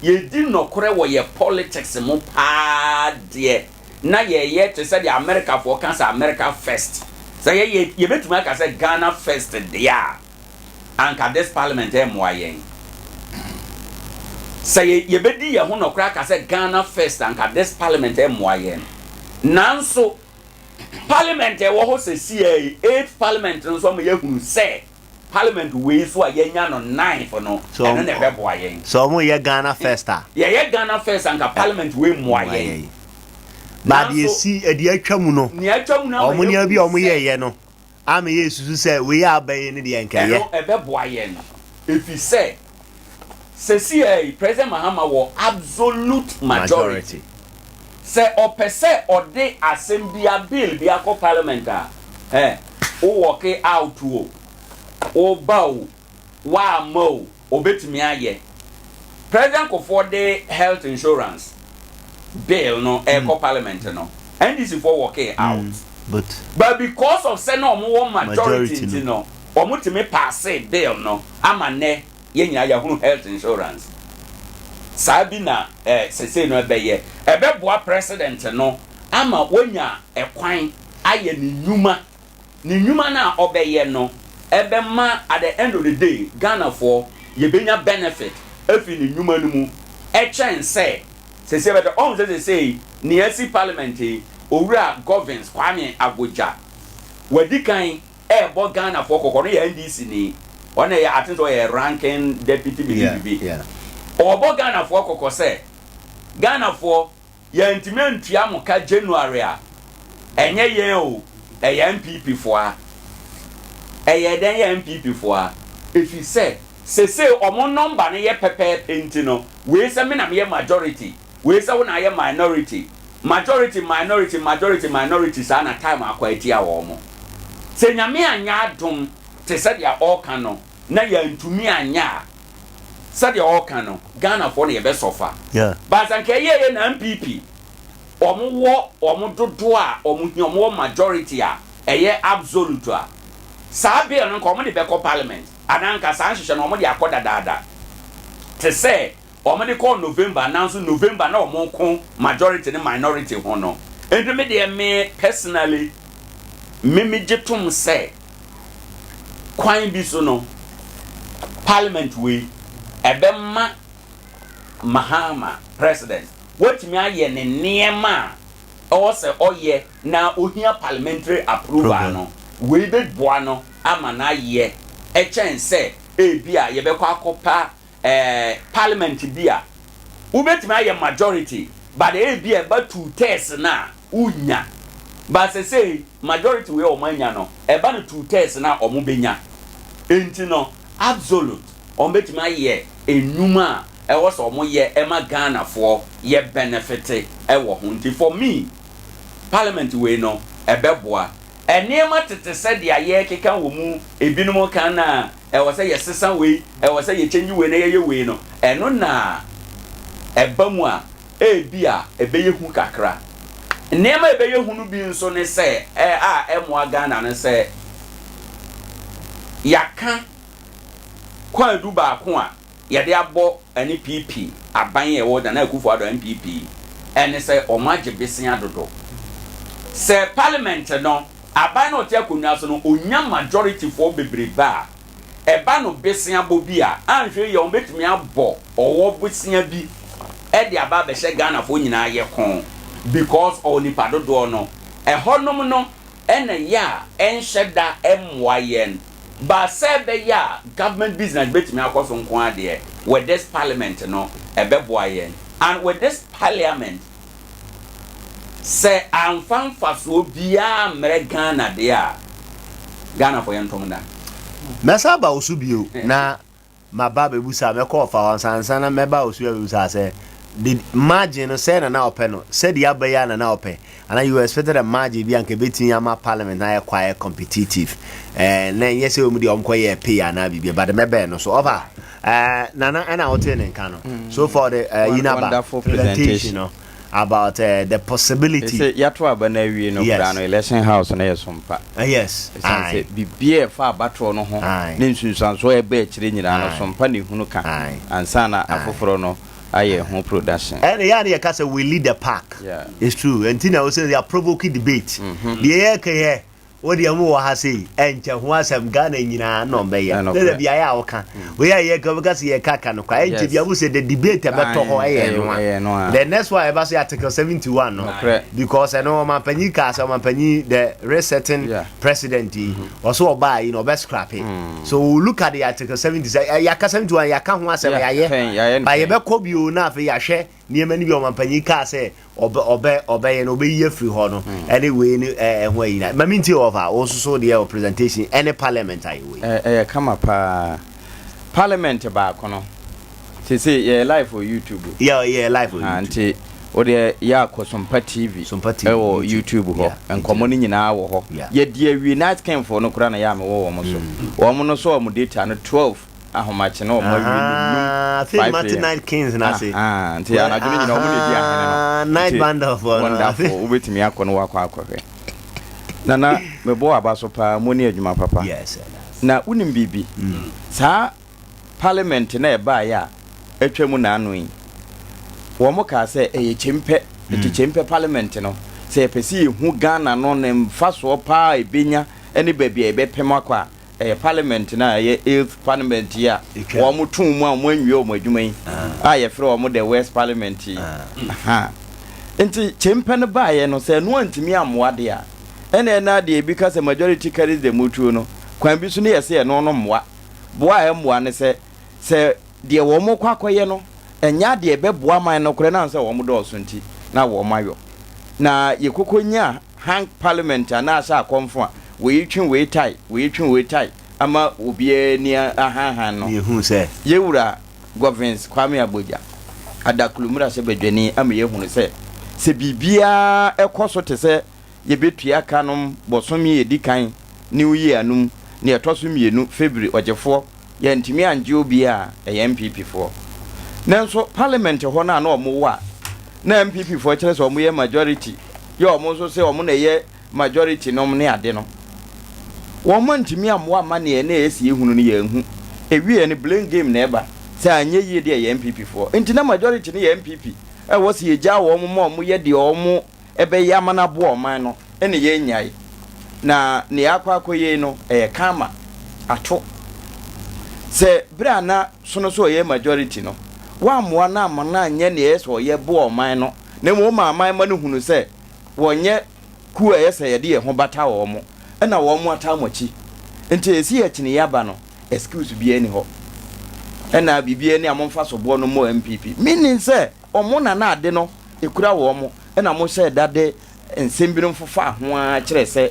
yɛdi nnɔkorɛ wɔ yɛ politics mu paa deɛ, na yɛyɛ te sɛ deɛ Americafoɔ ka sɛ America first, sɛ yɛyɛ, yɛbɛtumi aka sɛ Ghana first deɛ a, anka this parliament ɛmmoa yɛn. Sɛ yɛbɛdi yɛn ho nɔkorɛ aka sɛ Ghana first, anka this parliament ɛmmoa yɛn. Nanso parliament ɛwɔ hɔ sɛ sia eighth parliament no nso ama yɛahunu sɛ parliament wei so a yɛnya no ninth no, ɛno na ɛbɛboa yɛn. Sɛ ɔmo yɛ Ghana first a, yɛyɛ Ghana first, anka parliament wei mmoa yɛn. Ba deɛ si ɛdeɛ atwa mu no, nea atwa mu no ama ɔmo nneɛma bi a ɔmo yɛahunu sɛ yɛɛyɛ no ama yɛ susu sɛ wei a aba yi no deɛ nkɛyɛ. Ɛno ɛbɛboa yɛn, efi sɛ sɛsi yi President Mahama wɔ absolute majority. Sɛ ɔpɛ sɛ ɔde asɛm bi a, bill bi akɔ parliament a, wo walk out o, wo ba o, woamma o, obetumi ayɛ. President Kufuor de health insurance bill no ɛkɔ parliament no, NDC foɔ walk out. But but because of sɛ na ɔmo wɔ majority majority nti no, ɔmo tumi pass bill no ama nnɛ yɛn nyinaa yɛahunu health insurance. Saa bi na sese no ɛbɛyɛ, ɛbɛboa president no. ama wanya ɛkwan ayɛ ne nnwuma. Ne nnwuma no a ɔbɛyɛ no ɛbɛma at the end of the day Ghanafoɔ yɛbɛnya benefit afiri ne nnwuma no mu ɛkyɛn sɛ seesei bɛtɛ. Ɔhu sɛ seesei nea asi parliament yi, Owura Governs Kwame Agbodza wadi kan ɛrebɔ Ghanafoɔ kɔkɔ no yɛ NDC ni, ɔno ɛyɛ I think sɛ ɔyɛ ranking deputy bibi bibi. Ɔrebɔ Ghanafoɔ kɔkɔ sɛ Ghanafoɔ, yɛntumi antua mo ka January a, ɛnyɛ yɛn o, ɛyɛ NPP foɔ a. Ɛyɛ dɛn yɛ NPP foɔ a? Ɛfiri sɛ sesei ɔmo number no yɛ pɛpɛɛpɛ nti no, wei sɛ me na meyɛ majority, wei sɛ wo na ayɛ minority, majority minority majority minority, saa na time akɔ atia wɔn. Sɛ Nyame anyɛ adom te sɛ deɛ ɔreka no na yɛntumi anyɛ a, sɛdeɛ ɔreka no, Ghanafoɔ na yɛbɛsɔfa. But sɛ nka ɛyɛɛyɛ na NPP wɔn wɔ wɔn dodoɔ a wɔn hia, wɔn wɔ majority a ɛyɛ absolute a, saa bill no nka wɔn de bɛkɔ parliament anaa nka saa nhyehyɛ no wɔn de akɔ dadaada te sɛ wɔn de kɔɔ November, nanso November na wɔn ko majority ne minority ho no. Nti me deɛ, me personally, me gye tom sɛ kwan bi so no, parliament wei ɛbɛma Mahama president watumi ayɛ ne nneɛma a ɛwɔ sɛ ɔyɛ na ohia parliamentary approval no. Wei bɛboa no ama no ayɛ ɛkyɛn sɛ ebi a yɛbɛkɔ akɔpa parliament bi a wobɛtumi ayɛ majority, but ebi a ɛba 2/3 na wonya. But sɛ majority wei a wɔn anya no, ɛba no 2/3 na wɔn bɛnya nti no, absolute wɔn bɛtumi ayɛ enwuma a ɛwɔ sɛ wɔn yɛ ɛma Ghanafoɔ yɛ benefit ɛwɔ ho. Nti for me, parliament wei no ɛbɛboa nneɛma tete sɛ deɛ yɛrekeka wɔ mu. Ebinom kan na ɛwɔ sɛ yɛsesa wei, ɛwɔ sɛ yɛkyɛnyi wei na yɛyɛ wei no, ɛno na ɛba mu a ebi a ɛbɛyɛ hu kakra. Nneɛma a ɛbɛyɛ hu no bi nso ne sɛ a ɛmoa Ghana no sɛ yɛaka kwan du baako a yɛde abɔ ɛne PP aban a ɛwɔ Nana Akufo Addo NPP, ɛne sɛ ɔmo agye besia dodo. Sɛ parliament no, aban na ɔte akonnwa so no onya majority foɔ bebrebe a, ɛba no besia bɔ bi a anhwɛ yɛ, wɔn bɛtumi abɔ ɔwɔ besia bi ɛde aba abɛhyɛ Ghanafoɔ nyinaa yɛ kɔn because ɔwɔ nipa dodoɔ no. Ɛhɔnom no ɛna yɛ a ɛnhyɛ da ɛmmoa yɛn ba sɛ ɛbɛyɛ a government business bɛtumi akɔ so nko adeɛ. With this parliament no, ɛbɛboa yɛn, and with this parliament, sɛ amfa mfasoɔ biara mmerɛ Ghana deɛ a, Ghanafoɔ yɛn ntom da. Mɛsa aba wo so bio na maba bɛbusa. Mɛkɔ ɔfa hɔ nsansa na mɛba wo so abɛbusa sɛ the margin no sɛ na na ɔpɛ no sɛdeɛ aba yi a na na ɔpɛ ana you expected a margin bi anka ɛbɛtumi ama parliament na ayɛ quite competitive, na ɛnyɛ sɛ wɔn deɛ ɔmkɔ yɛ pay anaa biribi, but mɛbɛn no so ɔfa Nana ɛna wote ne nka no so far the yi naba Wonderful presentation no about the possibility. Sɛ yɛato aba no awie no koraa no, election house no yɛ sompa. Ɛsiane sɛ biribiaa ɛfa abatoɔ no ho ne nsunsuansoɔ a ɛba akyire nyinaa no, sompa ne hunu ka ansa na afoforɔ no ayɛ ho production. Ɛna yɛ a ne yɛka sɛ we lead the pack. It's true. Nti na wosɛ yɛ provoke debate deɛ yɛka yɛ wo deɛ mo wɔ ha sei ɛnkyɛ ho asɛm Ghana nyinaa na ɔmbɛyɛ Ɛno ne da korɛ. bi ayɛ a woka wei a yɛka wobɛka sɛ yɛka ka no kwa ɛnkyɛ bia mo sɛ the debate ɛbɛtɔ hɔ ɛyɛ no ɛyɛ no a a. the next one ɛba so yɛ article 71 no Nokorɛ. because ɛno ɔmampanyin kaa sɛ ɔmampanyin, the resetting president yi, ɔso ɔbaa yi na ɔbɛ scrap it. So we look at the article 70 sɛ yɛaka 71, yɛaka ho asɛm, Yeah, pɛn, yɛayɛ no ba pɛn. yɛbɛkɔ bio na afei yɛahwɛ nneɛma no bi a ɔmampanyin kaa sɛ ɔbɛyɛ no, ɔbɛyi afiri hɔ no ɛne wei ne ɛho ayi na mami nti ɔfa wo nso so deɛ wɔ presentation ɛne parliament ayɛ wei. Ɛyɛ kama paa. Parliament baako no sese yɛyɛ live wɔ YouTube. Yɛ live wɔ Ah, YouTube. Nti wodeɛ yɛ akɔ Sompa TV. Sompa TV, ɛwɔ YouTube. YouTube hɔ. Nkɔmmɔ no nyinaa wɔ hɔ. Yɛde awie Night Kingfoɔ no koraa na yɛ a mewɔ wɔn so, wɔn no so wɔn data no 12 ahomakye na wɔn awie no num afei 5 mate a.m. Night Kings na ase. Ah, nti anadwo no nyinaa wɔn na edi ahene no. Night Nti, bundle for no. Wonderful, wobɛtumi akɔ no wakɔ akɔhwɛ. Nana, mebɔ aba so paa mo ne adwuma papa. Na wonim biribi, saa parliament na ɛbaeɛ a atwa mu naano yi, wɔn kaa sɛ ɛyɛ kyempɛ nti kyempɛ parliament no. Sɛ yɛpɛ sɛ yɛhu Ghana no ne mfasoɔ paa a ɛbɛnya ne baabi a yɛbɛpem akɔ a, ɛyɛ parliament no a ɛyɛ eighth parliament yi a wɔn too mu a wɔn anwie wɔn adwuma yi a yɛfrɛ wɔn the west parliament yi. Aha. Nti kyempɛ no baeɛ no sɛ ɛno antumi ammoa deɛ a, ɛna ɛna deɛ ebi ka sɛ majority carries the mutuo no, kwan bi so no yɛ sɛ ɛno no mmoa. Boa a ɛmmoa ne sɛ, sɛ deɛ wɔn kɔ akɔyɛ no ɛnyɛ adeɛ ɛbɛboa man no koraa na sɛ wɔn dɔɔso nti na wɔn ayɔ. Na yɛkɔkɔ nya hang parliament anaa sɛ akɔmfo a wei twe wei tae, wei twe wei tae ama obiara ani ahanhan no. Ne yɛhuu sɛ. Yɛwura Governs Kwame Agbodza, Adaklu mmarahyɛbadwani ama yɛahunu sɛ, sɛ biribiara kɔ so te sɛ yɛbɛtua ka nom bɔsome a ɛdi kan New Year no mu, nea ɛtɔ so mmienu February ɔgyefoɔ, yɛantumi angye obiara a, ɛyɛ NPP foɔ. Nanso parliament hɔ no a na wɔn wɔ a, na NPP foɔ kyerɛ sɛ wɔn yɛ majority, yɛ wɔn nso sɛ wɔn na ɛyɛ majority nom ne ade no, wɔn antumi ammoa amma nea na ɛyɛ sɛ yɛhunu no yɛanhu. Ɛwieɛ no blame game na ɛba, sɛ anyɛ yie deɛ ɛyɛ NPP foɔ. Nti na majority no yɛ NPP, ɛwɔ sɛ yɛgyaa wɔn ma wɔn yɛ deɛ wɔn ɛbɛyɛ ama no aboa ɔman no na yɛnnyae. Na nea akɔ akɔyɛ yi no, ɛyɛ karma, ato. Sɛ bere a na sono sɛ ɔyɛ majority no, woammoa no amma no anyɛ nea ɛyɛ sɛ ɔyɛ boa ɔman no, na mmom woma aman ma no hunu sɛ wɔnyɛ kuw a ɛyɛ sɛ yɛde yɛn ho bata wɔn, ɛna wɔn ataa mo akyi. Nti ɛsi yɛkyene yɛaba no, excuse biara nni hɔ. Ɛna biribiara ni a momfa soboɔ no mmɔ NPP. Meaning sɛ wɔn na na ade no kura wɔn na wɔhyɛɛ da de nsɛm binom fofaa ho ara kyerɛɛ sɛ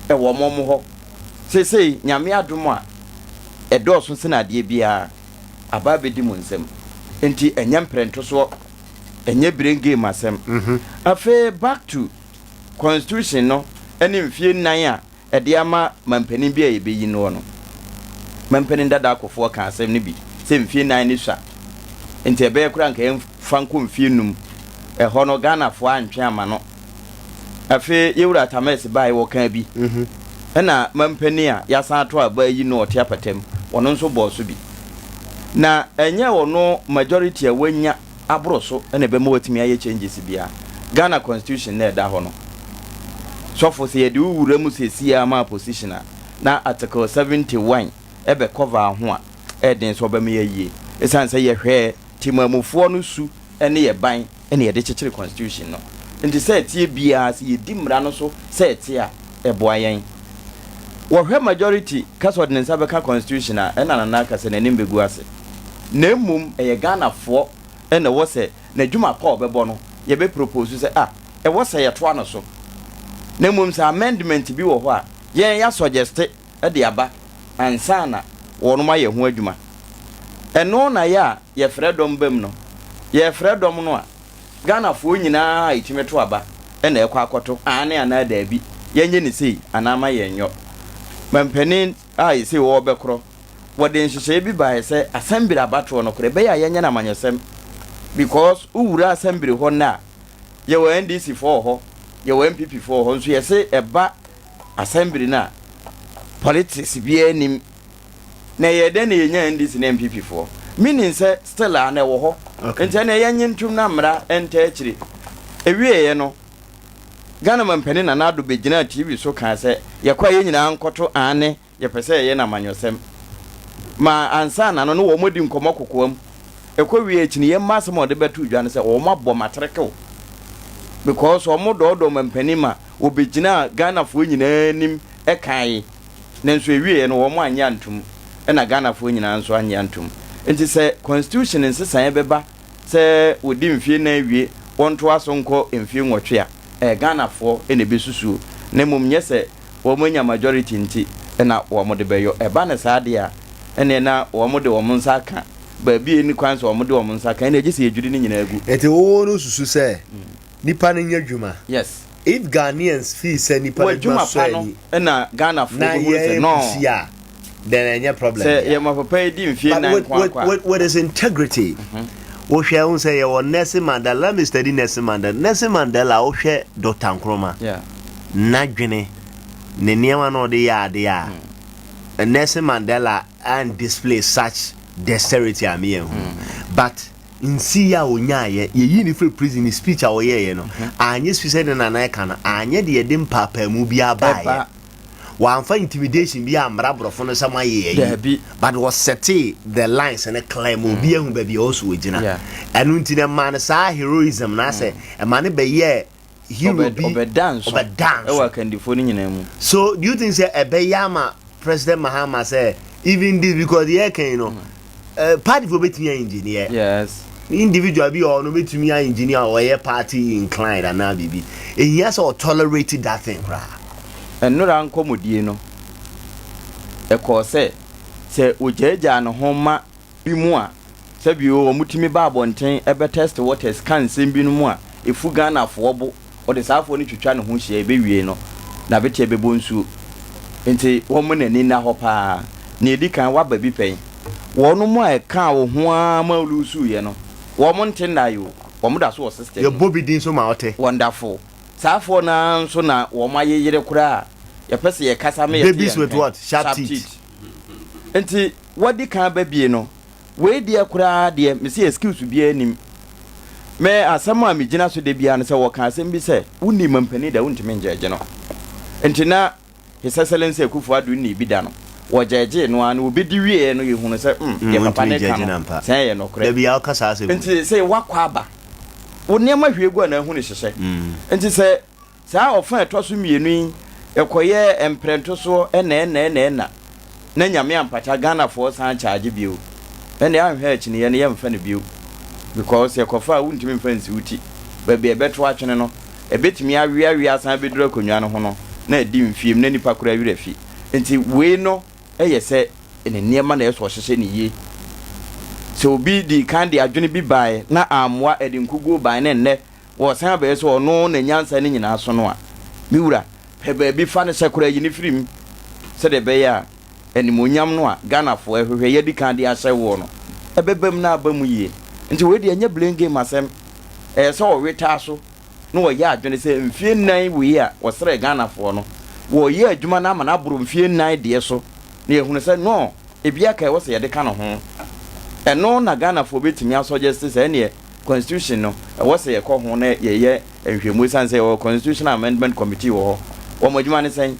ɛwɔ wɔn hɔ. Seesei Nyame adom a ɛdɔɔso sen adeɛ biara aba abɛdi mo nsam. Enti ɛnyɛ mprɛntosoɔ, ɛnyɛ brain game asɛm. Afei back to constitution no ne mfie nnan a ɛde ama mampanin bi a yɛbɛyi noɔ no. Mampanin dada Kufuor kaa asɛm no bi sɛ mfie nnan no sua nti ɛbɛyɛ koraa nka yɛmfa nkɔ mfie nnum. Ɛhɔ no Ghanafoɔ antwe amma no. Afei Yɛwura Atta Mills baeɛ wɔkaa bi. Ɛna mampanin a yɛasan ato aba ayi no ɔte apata mu, ɔno nso bɔɔ so bi. Na ɛnyɛ ɔno majority a wanya aboro so na ɛbɛma watumi ayɛ changes biara. Ghana constitution na ɛda hɔ no, sɔfo sɛ yɛde wo wura mu seesei ara ma position a, na article 71 ɛbɛ cover ho a, ɛyɛ den sɛ ɔbɛma yɛayie. Ɛsiane sɛ yɛhwɛɛ temamufoɔ no su ne yɛ ban na yɛde kyekyere constitution no. Nti sɛ ɛteɛ biara sɛ yɛdi mmara no so sɛ ɛteɛ a, ɛboa yɛn. Wɔhwɛ majority ka sɛ ɔde ne nsa bɛka constitution a, ɛna Nana aka sɛ n'anim bɛgu ase. Na mmom ɛyɛ Ghanafoɔ na ɛwɔ sɛ n'adwuma pa a ɔbɛbɔ no yɛbɛ propose sɛ ah ɛwɔ sɛ yɛtoa no so. Na mmom sɛ amendment bi wɔ hɔ a yɛn yɛ suggeste de aba ansa na wɔnom ayɛ ho adwuma. Ɛno na yɛ a yɛfrɛ dɔm ba mu no. Yɛfrɛ dɔm no a Ghanafoɔ nyinaa a ɛtumi to aba na ɛkɔ akɔto aane anaa daabi, yɛnyɛ no sei anaa ma yɛnyɔ. Mampanin a ɛsei wɔrebɛkorɔ wɔde nhyehyɛe bi baeɛ sɛ asɛmbere abatoɔ no korɔ ɛbɛyɛ a yɛnyɛ no amanyɔsɛm because wo wura asɛmbere hɔ nnɛ a yɛwɔ NDC foɔ wɔ hɔ yɛwɔ NPP foɔ wɔ hɔ nso yɛse ɛba asɛmbere no a politics biara nim na ɛyɛ dɛn na yɛnya NDC ne NPP foɔ meaning sɛ still a na ɛwɔ hɔ nti ɛna yɛnye ntom na mmara ɛnta akyire ɛwieɛ no Ghana mampanin Nana Addo bɛgyinaa TV so kaa sɛ yɛkɔ a yɛn nyinaa nkɔto aane Yɛpɛ sɛ yɛyɛ no amanyɔsɛm. Ma ansa na no ne wɔn adi nkɔmmɔ kokoam. Ɛkɔ wie akyi no, yɛmma asɛm a wɔde bɛto dwa no sɛ wɔn abɔ matrɛkew because wɔn dɔɔdɔɔ mampanin ma wɔbɛgyinaa Ghanafoɔ nyinaa anim kae. Nanso ɛwieɛ no wɔn annye antom ɛna Ghanafoɔ nyinaa nso annye antom. Nti sɛ constitution nsesaeɛ bɛba sɛ wɔdi mfie nnan wie wɔntoa so nkɔ mfie nwɔtwe a, ɛyɛ Ghanafoɔ na ɛbɛsusuo na mmom nyɛ sɛ wɔn anya majority nti na wɔn de bɛyɔ. Ɛba no saa deɛ a, ɛneɛ na wɔn de wɔn nsa aka baabi a ɛnni kwan sɛ wɔn de wɔn nsa ka, ɛneɛ gye sɛ yɛdwiri ne nyinaa gu. Nti wo no susu sɛ nipa no nyɛ dwuma? Yes. If Ghanaians feel sɛ nipa no adwuma W'adwuma sɔ pa no ani na Ghanafoɔ na bɛhunu sɛ yɛ no. pusi a, then ɛnyɛ problem Sɛ biara. yɛma papa yi di mfie But nnan with, nko with, akɔ a. with, with his integrity, wohwɛ wohu sɛ yɛwɔ Nelson Mandela, let me study Nelson Mandela. Nelson Mandela, wohwɛ Dr. Nkrumah, Yeah. n'adwene, ne nneɛma na ɔde yɛ adeɛ a, Nelson Mandela and display such dexterity a meyɛ hu. But Nsii a ɔnyaeɛ, yɛyii no firii prison, ne speech a ɔyɛeɛ no, anyɛ speech sɛdeɛ Nana ɛka no, anyɛ deɛ ɛde mpaapaamu biara baeɛ. Wamfa intimidation biara ammra aborɔfo no sɛ moayɛ ayi. Daabi. But ɔsɛtee the lines no clear ma obi ahu baabi a ɔwɔ so ɔgyina. Ɛno nti no ɛmaa no saa heroism no asɛ ɛma no bɛyɛɛ hero bi. Ɔbɛda nso Ɔbɛda nso. ɛwɔ akandifoɔ no nyinaa mu. So do you think sɛ ɛbɛyɛ ama President Mahama sɛ even this because deɛ yɛreka yi no eh, party foɔ bɛtumi a engineer. Yes. Individual bi ɔno bɛtumi a engineer a ɔyɛ party inclined anaa biribi. Ɛhia sɛ ɔtolerate that thing koraa. Nnora nkɔmmɔdie no, ɛkɔɔ sɛ, sɛ ɔgyaagyaa ne ho ma bi mu a, sɛbio wɔtumi ba abɔnten bɛ test waters ka nsɛm binom a ɛfu Ghanafoɔ bo, ɔde saa foɔ no twitwa ne ho hyia, ɛbɛwie no n'abeteɛ bɛbɔ nsuo. Nti wɔmma n'ani nna hɔ paa. Nea ɛdi kan, woaba bi pɛn. Wɔnom a ɛkaa wo ho ara ma woluusuiɛ no, wɔn nte nnaeɛ o, wɔn da so wɔ system mu. Yɛbɔ bi din nso ma wote. Wonderful. Saa foɔ no ara nso na wɔn ayeyere koraa a yɛpɛ sɛ yɛkasa ma yɛte Babies yɛn with nka. what? Sharp Sharp teeth. teeth. Nti wadi kan aba bie no, wei deɛ koraa deɛ mese excuse biara nnim. Me asɛm a megyina so da biara ne sɛ wɔka asɛm bi sɛ wonni mampanin da wontumi ngyɛɛgye no. Nti na His Excellency Akufo Addo nnii bi da no, wɔgyɛɛgyee no ara na wɔbɛdi wieɛ no yɛhunu sɛ mm deɛ papa Wontumi no reka ngyɛɛgye no no ampa. sɛn ɛyɛ nokorɛ. Da biara woka saa asɛm wei. Nti sɛ woakɔ aba, wo nneɛma hwie gu a na ahu ne hyehyɛ. Nti sɛ Saa ɔfã a ɛtɔ so mmienu yi ɛkɔyɛɛ mprɛntosoɔ ɛna ɛna ɛna ɛna na Nyame ampata Ghanafoɔ san charge bio ɛnneɛ anhwɛ akyiniiɛ no yɛmfa no bio because yɛkɔfa a wontumi mfa nsi wo ti baabi a ɛbɛto atwene no ɛbɛtumi aweawea asan abɛduru akonnwa no ho no na adi mfiem na nipa koraa werɛ afi nti wei no yɛ sɛ ne nneɛma na ɛsɛ ɔhyehyɛ no yie sɛ obi dii kan de adwene bi baeɛ na ammoa ɛde nkuguo baeɛ na ɛnnɛ Wɔsan abɛyɛ sɛ ɔno na nyansa no nyinaa so no a, me wura, pɛ baabi fa no hyɛ koraa yi no firi mu sɛdeɛ ɛbɛyɛ a animuonyam no a Ghanafoɔ rehwehwɛ yɛadi kan de ahyɛ woɔ no, ɛbɛba mu na aba mu yie. Nti wei deɛ ɛnyɛ blame game asɛm. Ɛyɛ sɛ ɔwe taa so na ɔyɛ adwene sɛ mfeɛ nnan wei a wɔsrɛɛ Ghanafoɔ no, wɔreyɛ adwuma no ama no aboro mfeɛ nnan deɛ so na yɛahunu sɛ no, ebi aka a ɛwɔ sɛ yɛde ka ne ho. Ɛno na Ghanafoɔ bɛtumi asɔgyɛste sɛ ɛnneɛ Constitution no, ɛwɔ sɛ yɛkɔ ho na yɛyɛ nhwɛmu esiane sɛ yɛwɔ Constitutional Amendment Committee wɔ hɔ. Wɔn adwuma ne sɛn?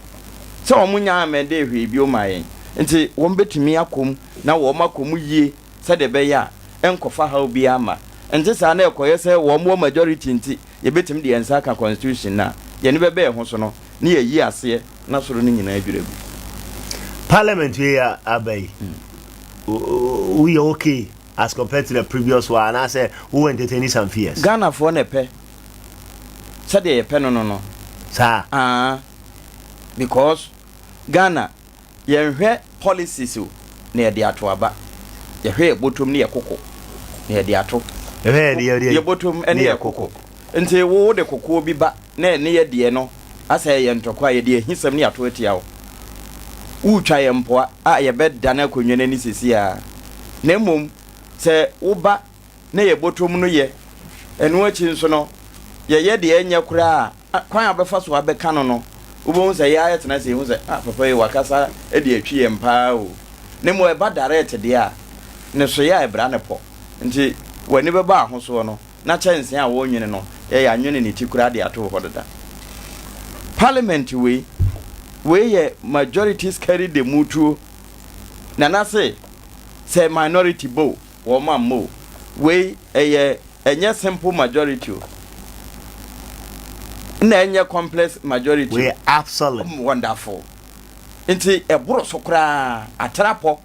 Sɛ wɔn nnya amendee hwee bio mmaa yɛn nti, wɔn bɛtumi akɔ mu na wɔn akɔ mu yie sɛdeɛ ɛbɛyɛ a ɛnkɔfa haw biara mma. Ɛnte saa na ɛkɔyɛ sɛ wɔn wɔ majority nti yɛbɛtumi de yɛn nsa aka Constitution no a, yɛn ani bɛba yɛn ho so no na yɛayi aseɛ na soro no nyinaa adwiri agu. Parliament wei a aba yi, woyɛ okay? As compared to the previous one anaasɛ wo entertain some fears. Ghanafoɔ na ɛpɛ sɛdeɛ yɛpɛ no no no. Saa. Aa because Ghana yɛnhwɛ policies o na yɛde ato aba. Yɛhwɛ yɛ bɔtɔm ne yɛ koko na yɛde ato. Yɛhwɛ yɛde yɛde yɛ bɔtɔm ne yɛ koko. Nti wo wode kokoɔ bi ba na ɛne yɛ deɛ no asɛ ɛyɛ ntɔkwa a yɛde ahisɛm ne yɛato atia wo. Woretwa yɛn mpoa a yɛbɛdane akonnwa no ani seesei ara. Na mmom sɛ woba na yɛn bɔtɔm no yɛ, ɛno akyi nso no, yɛyɛ deɛ ɛnyɛ koraa a, kwan a wobɛfa so abɛka no no, wobɛhu sɛ yɛn ara yɛtena ase yɛhu sɛ, ah, papa yi wakasa de atwi yɛn paa o. Na mmom ɛba direct deɛ a, ne soeɛ a ɛbra no pɔ. Nti w'ani bɛba ahosoɔ no, na kyɛnsee a wɔrenwene no yɛ yɛanwene ne ti koraa de ato hɔ deda. Parliament wei, wei yɛ majorities carry the mutuo. Nana se sɛ minority bɔ o, wɔn ammɔ o. Wei ɛyɛ ɛnyɛ simple majority o. Nna ɛnyɛ complex majority o. Wei absolute. Wonderful. Nti ɛboro so koraa, atrapɔ.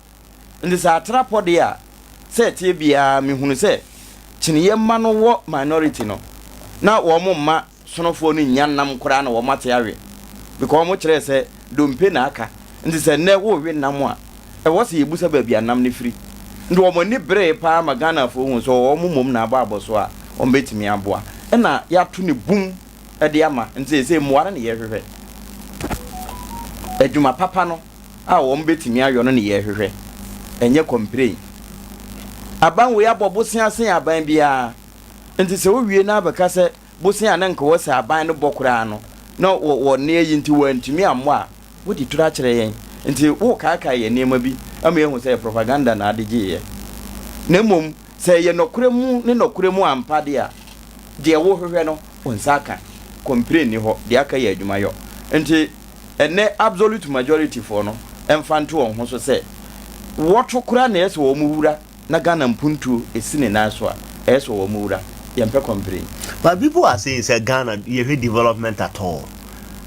Nti sɛ atrapɔ deɛ a, sɛ ɛteɛ biara mehunu sɛ kyiniiɛ mma no wɔ minority no na wɔn mma sonofoɔ no nnya nam koraa na wɔn ate awe because wɔn kyerɛɛ sɛ dompe na aka nti sɛ nnɛ worewe nam a ɛwɔ sɛ yɛbusa baabi a nam no firi nti wɔn ani beree paa ma Ghanafoɔ hu sɛ wɔn mmom na abɔ abɔso a wɔn bɛtumi aboa ɛna yɛato ne bum de ama nti seesei mmoa no na yɛhwehwɛ adwuma papa no a wɔn bɛtumi ayɔ no ne yɛhwehwɛ, ɛnyɛ kɔmprɛn. Aban wei abɔ bosea sen aban biara, nti sɛ wowie na abɛka sɛ bosea a na nka wɔ sɛ aban no bɔ koraa no na wɔ nne ayi nti wɔantumi ammɔ a, wode turo akyerɛ yɛn. Nti wokaakae yɛn nneɛma bi ama yɛahu sɛ yɛ propaganda na ade gyeeɛ. Na mmom. Sɛ ɛyɛ nɔkorɛ mu ne nɔkorɛ mu ampa deɛ a, deɛ wohwehwɛ no, wo nsa aka. Complain nni hɔ, deɛ aka yɛ adwuma yɔ. Nti ɛnnɛ absolute majority foɔ no mfa nto wɔn ho so sɛ wɔto koraa na ɛyɛ sɛ wɔn wura na Ghana mpuntuo ɛsi ne nan so a, ɛyɛ sɛ wɔn wura. Yɛmpɛ complain. But people are saying sɛ Ghana yɛhwɛ development at all,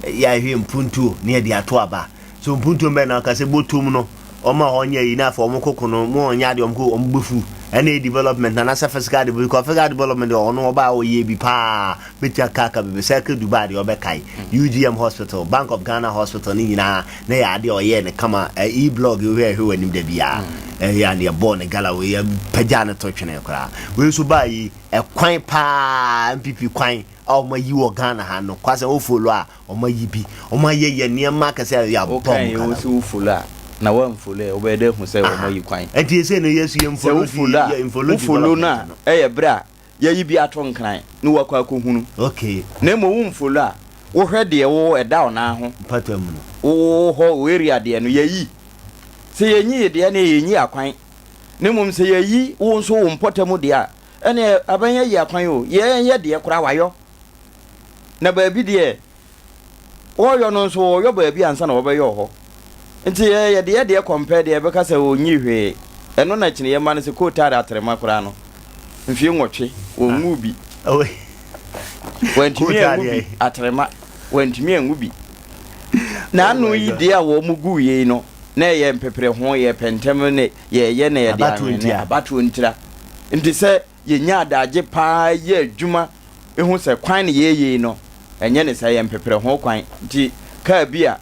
yɛahwɛ mpuntuo na yɛde ato aba. So mpuntuo bɛn na ɔka sɛ botom no wɔn a wɔnyɛ yi na afei wɔn koko no mo wɔnyɛ adeɛ wɔn ko wɔn bɛfu ɛna yɛ development na anasɛ physical development because physical development deɛ ɔno ɔbaa ɔyɛ bi paa bɛtua kaaka bebe sɛ ɛka Dubai deɛ ɔbɛkae UGM hospital Bank of Ghana hospital ne nyinaa na yɛ adeɛ ɔyɛ ne kama e blog wohwɛ ɛhwɛ wɔ anim da biara ɛyɛ adeɛ bɔɔ ne gala wei pagya ne to twene koraa wei nso baa yi ɛkwan paa MPP kwan a wɔn ayi wɔ Ghana ha no kwasɛ wo follow a Wɔn ayi bi. Wɔn ayɛ yɛ nneɛma akɛse a yɛabɔ wɔn kala. Wokae wo sɛ wo follow a, na woan follow ɛ, wobɛyɛ dɛ ahu sɛ wɔn ayi kwan. Ɛnti ɛsei no yɛsu yɛn Sɛ wo follow a, yɛn follow wo follow no a development no. ɛyɛ berɛ a yɛayi bi ato nkran na woakɔ akɔhunu. Okay. Na mmom wo nfollow a, wohwɛ deɛ wo ɛda wo nan ho. Mpata mu no. Wo hɔ, wo area deɛ no, yɛayi. Sɛ yɛnyii deɛ ɛneɛ yɛnyi akwan. Na mmom sɛ yɛayi wo nso wo mpɔtam deɛ a, ɛneɛ aban ayi akwan o, yɛn yɛ deɛ koraa wayɔ. Na baabi deɛ wɔyɔ no nso wɔyɔ baabi ansa na wɔbɛyɔ hɔ. Nti yɛ yɛde yɛ deɛ kɔmpɛ deɛ ɛbɛka sɛ ɔnyi hwee. Ɛno na kyene yɛma no sɛ kootaare atrema koraa no mfie nwɔtwe wɔnwu bi. Wantumi anwu bi atrema wantumi anwu bi. Na ano yi deɛ a wɔn gu yei no na ɛyɛ mpepere ho yɛ pɛntɛm ne yɛyɛ na yɛde anwene abatoɔ ntira. Nti sɛ yɛnya adagye paa yɛ adwuma hu sɛ kwan ne yɛyɛ yi no, ɛnyɛ ne saa, ɛyɛ mpeprɛ ho kwan. Nti kaa bi a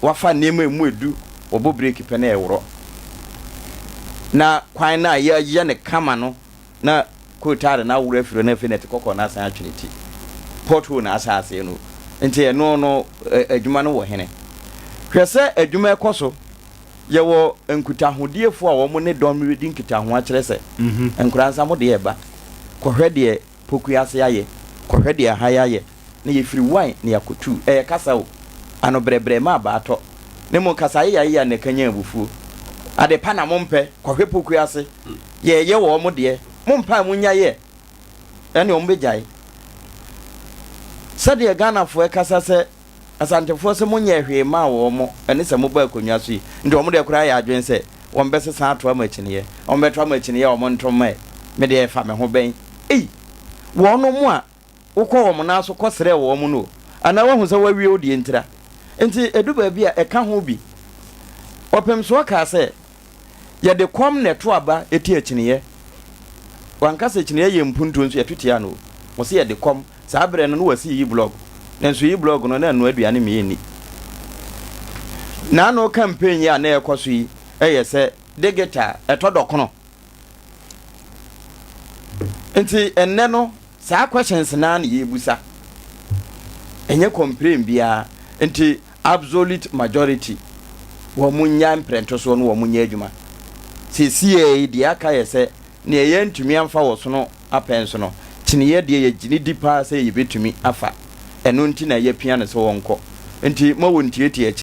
wafa nneɛma emu edu, wɔbɔ breki pɛ na ɛworɔ. Na kwan no a yɛayɛ no kama no, na kootaare no aworɔ afiri hɔ na afei na ɛte kɔkɔɔ no asan atwe ne ti. Pothole na ahyɛ aseɛ no. Nti ɛno no, adwuma no wɔ hene? Hwɛ sɛ adwuma ɛkɔ so. Yɛwɔ nkutahodiefoɔ a wɔn ne dɔm redi nkitaho akyerɛ sɛ, Nkoraa nsa mo deɛ ɛba, kɔhwɛ deɛ Pokuase ayɛ, kɔhwɛ deɛ ha yɛayɛ, na yɛfiri Wan na yɛakɔtu. Ɛyɛ kasa o, ano brɛbrɛ ma abaa tɔ, na mmom kasa ayeyayeya na ɛkanyan abufuo. Ade pa na mompɛ, kɔhwɛ Pokuase, yɛreyɛ wɔn deɛ, mompɛ a monnyae ɛ, ɛne wɔn bɛgyae. Sɛdeɛ Ghanafoɔ ɛkasa sɛ. Asantefoɔ sɛ monyɛɛ hwee mmaa wɔn ɛne sɛ mobaa akonnwa so yi nti wɔn deɛ koraa yɛ adwene sɛ wɔn bɛsesa ato ama akyiniiɛ, wɔn bɛto ama akyiniiɛ a wɔn nto mma ɛ, me deɛ ɛfa me ho bɛn? Ei! Wɔnom a wokɔ wɔn nan so kɔ srɛɛ wɔn no o, anaa woahu sɛ wɔawie wo deɛ ntira? Nti ɛdu baabi a ɛka ho bi. Ɔpemsoɔ kaa sɛ. Yɛde kɔm na ɛto aba tia kyiniiɛ. Wanka sɛ kyiniiɛ yɛ mpuntuo nso yɛto tia no o. Ɔse yɛde kɔm. Saa berɛ no na wasi yi blog. Nanso yi blog no na ɛnoa aduane ma yɛnni. N'ano campaign yi a na ɛrekɔ so yi yɛ sɛ digital ɛtɔ dɔkono. Nti ɛnnɛ no saa questions no ara na yɛrebusa. Ɛnyɛ complain biara. Nti Absolute majority wɔn nya mprɛntosoɔ no wɔn nyɛ adwuma. Seesei yi deɛ aka yɛ sɛ neɛ yɛantumi amfa wɔ sono apɛn so no, kyeneɛ deɛ yɛgyene di paa sɛ yɛbɛtumi afa. Ɛno nti na yɛapia no sɛ ɔnkɔ. Nti ma wɔntiatia akyire.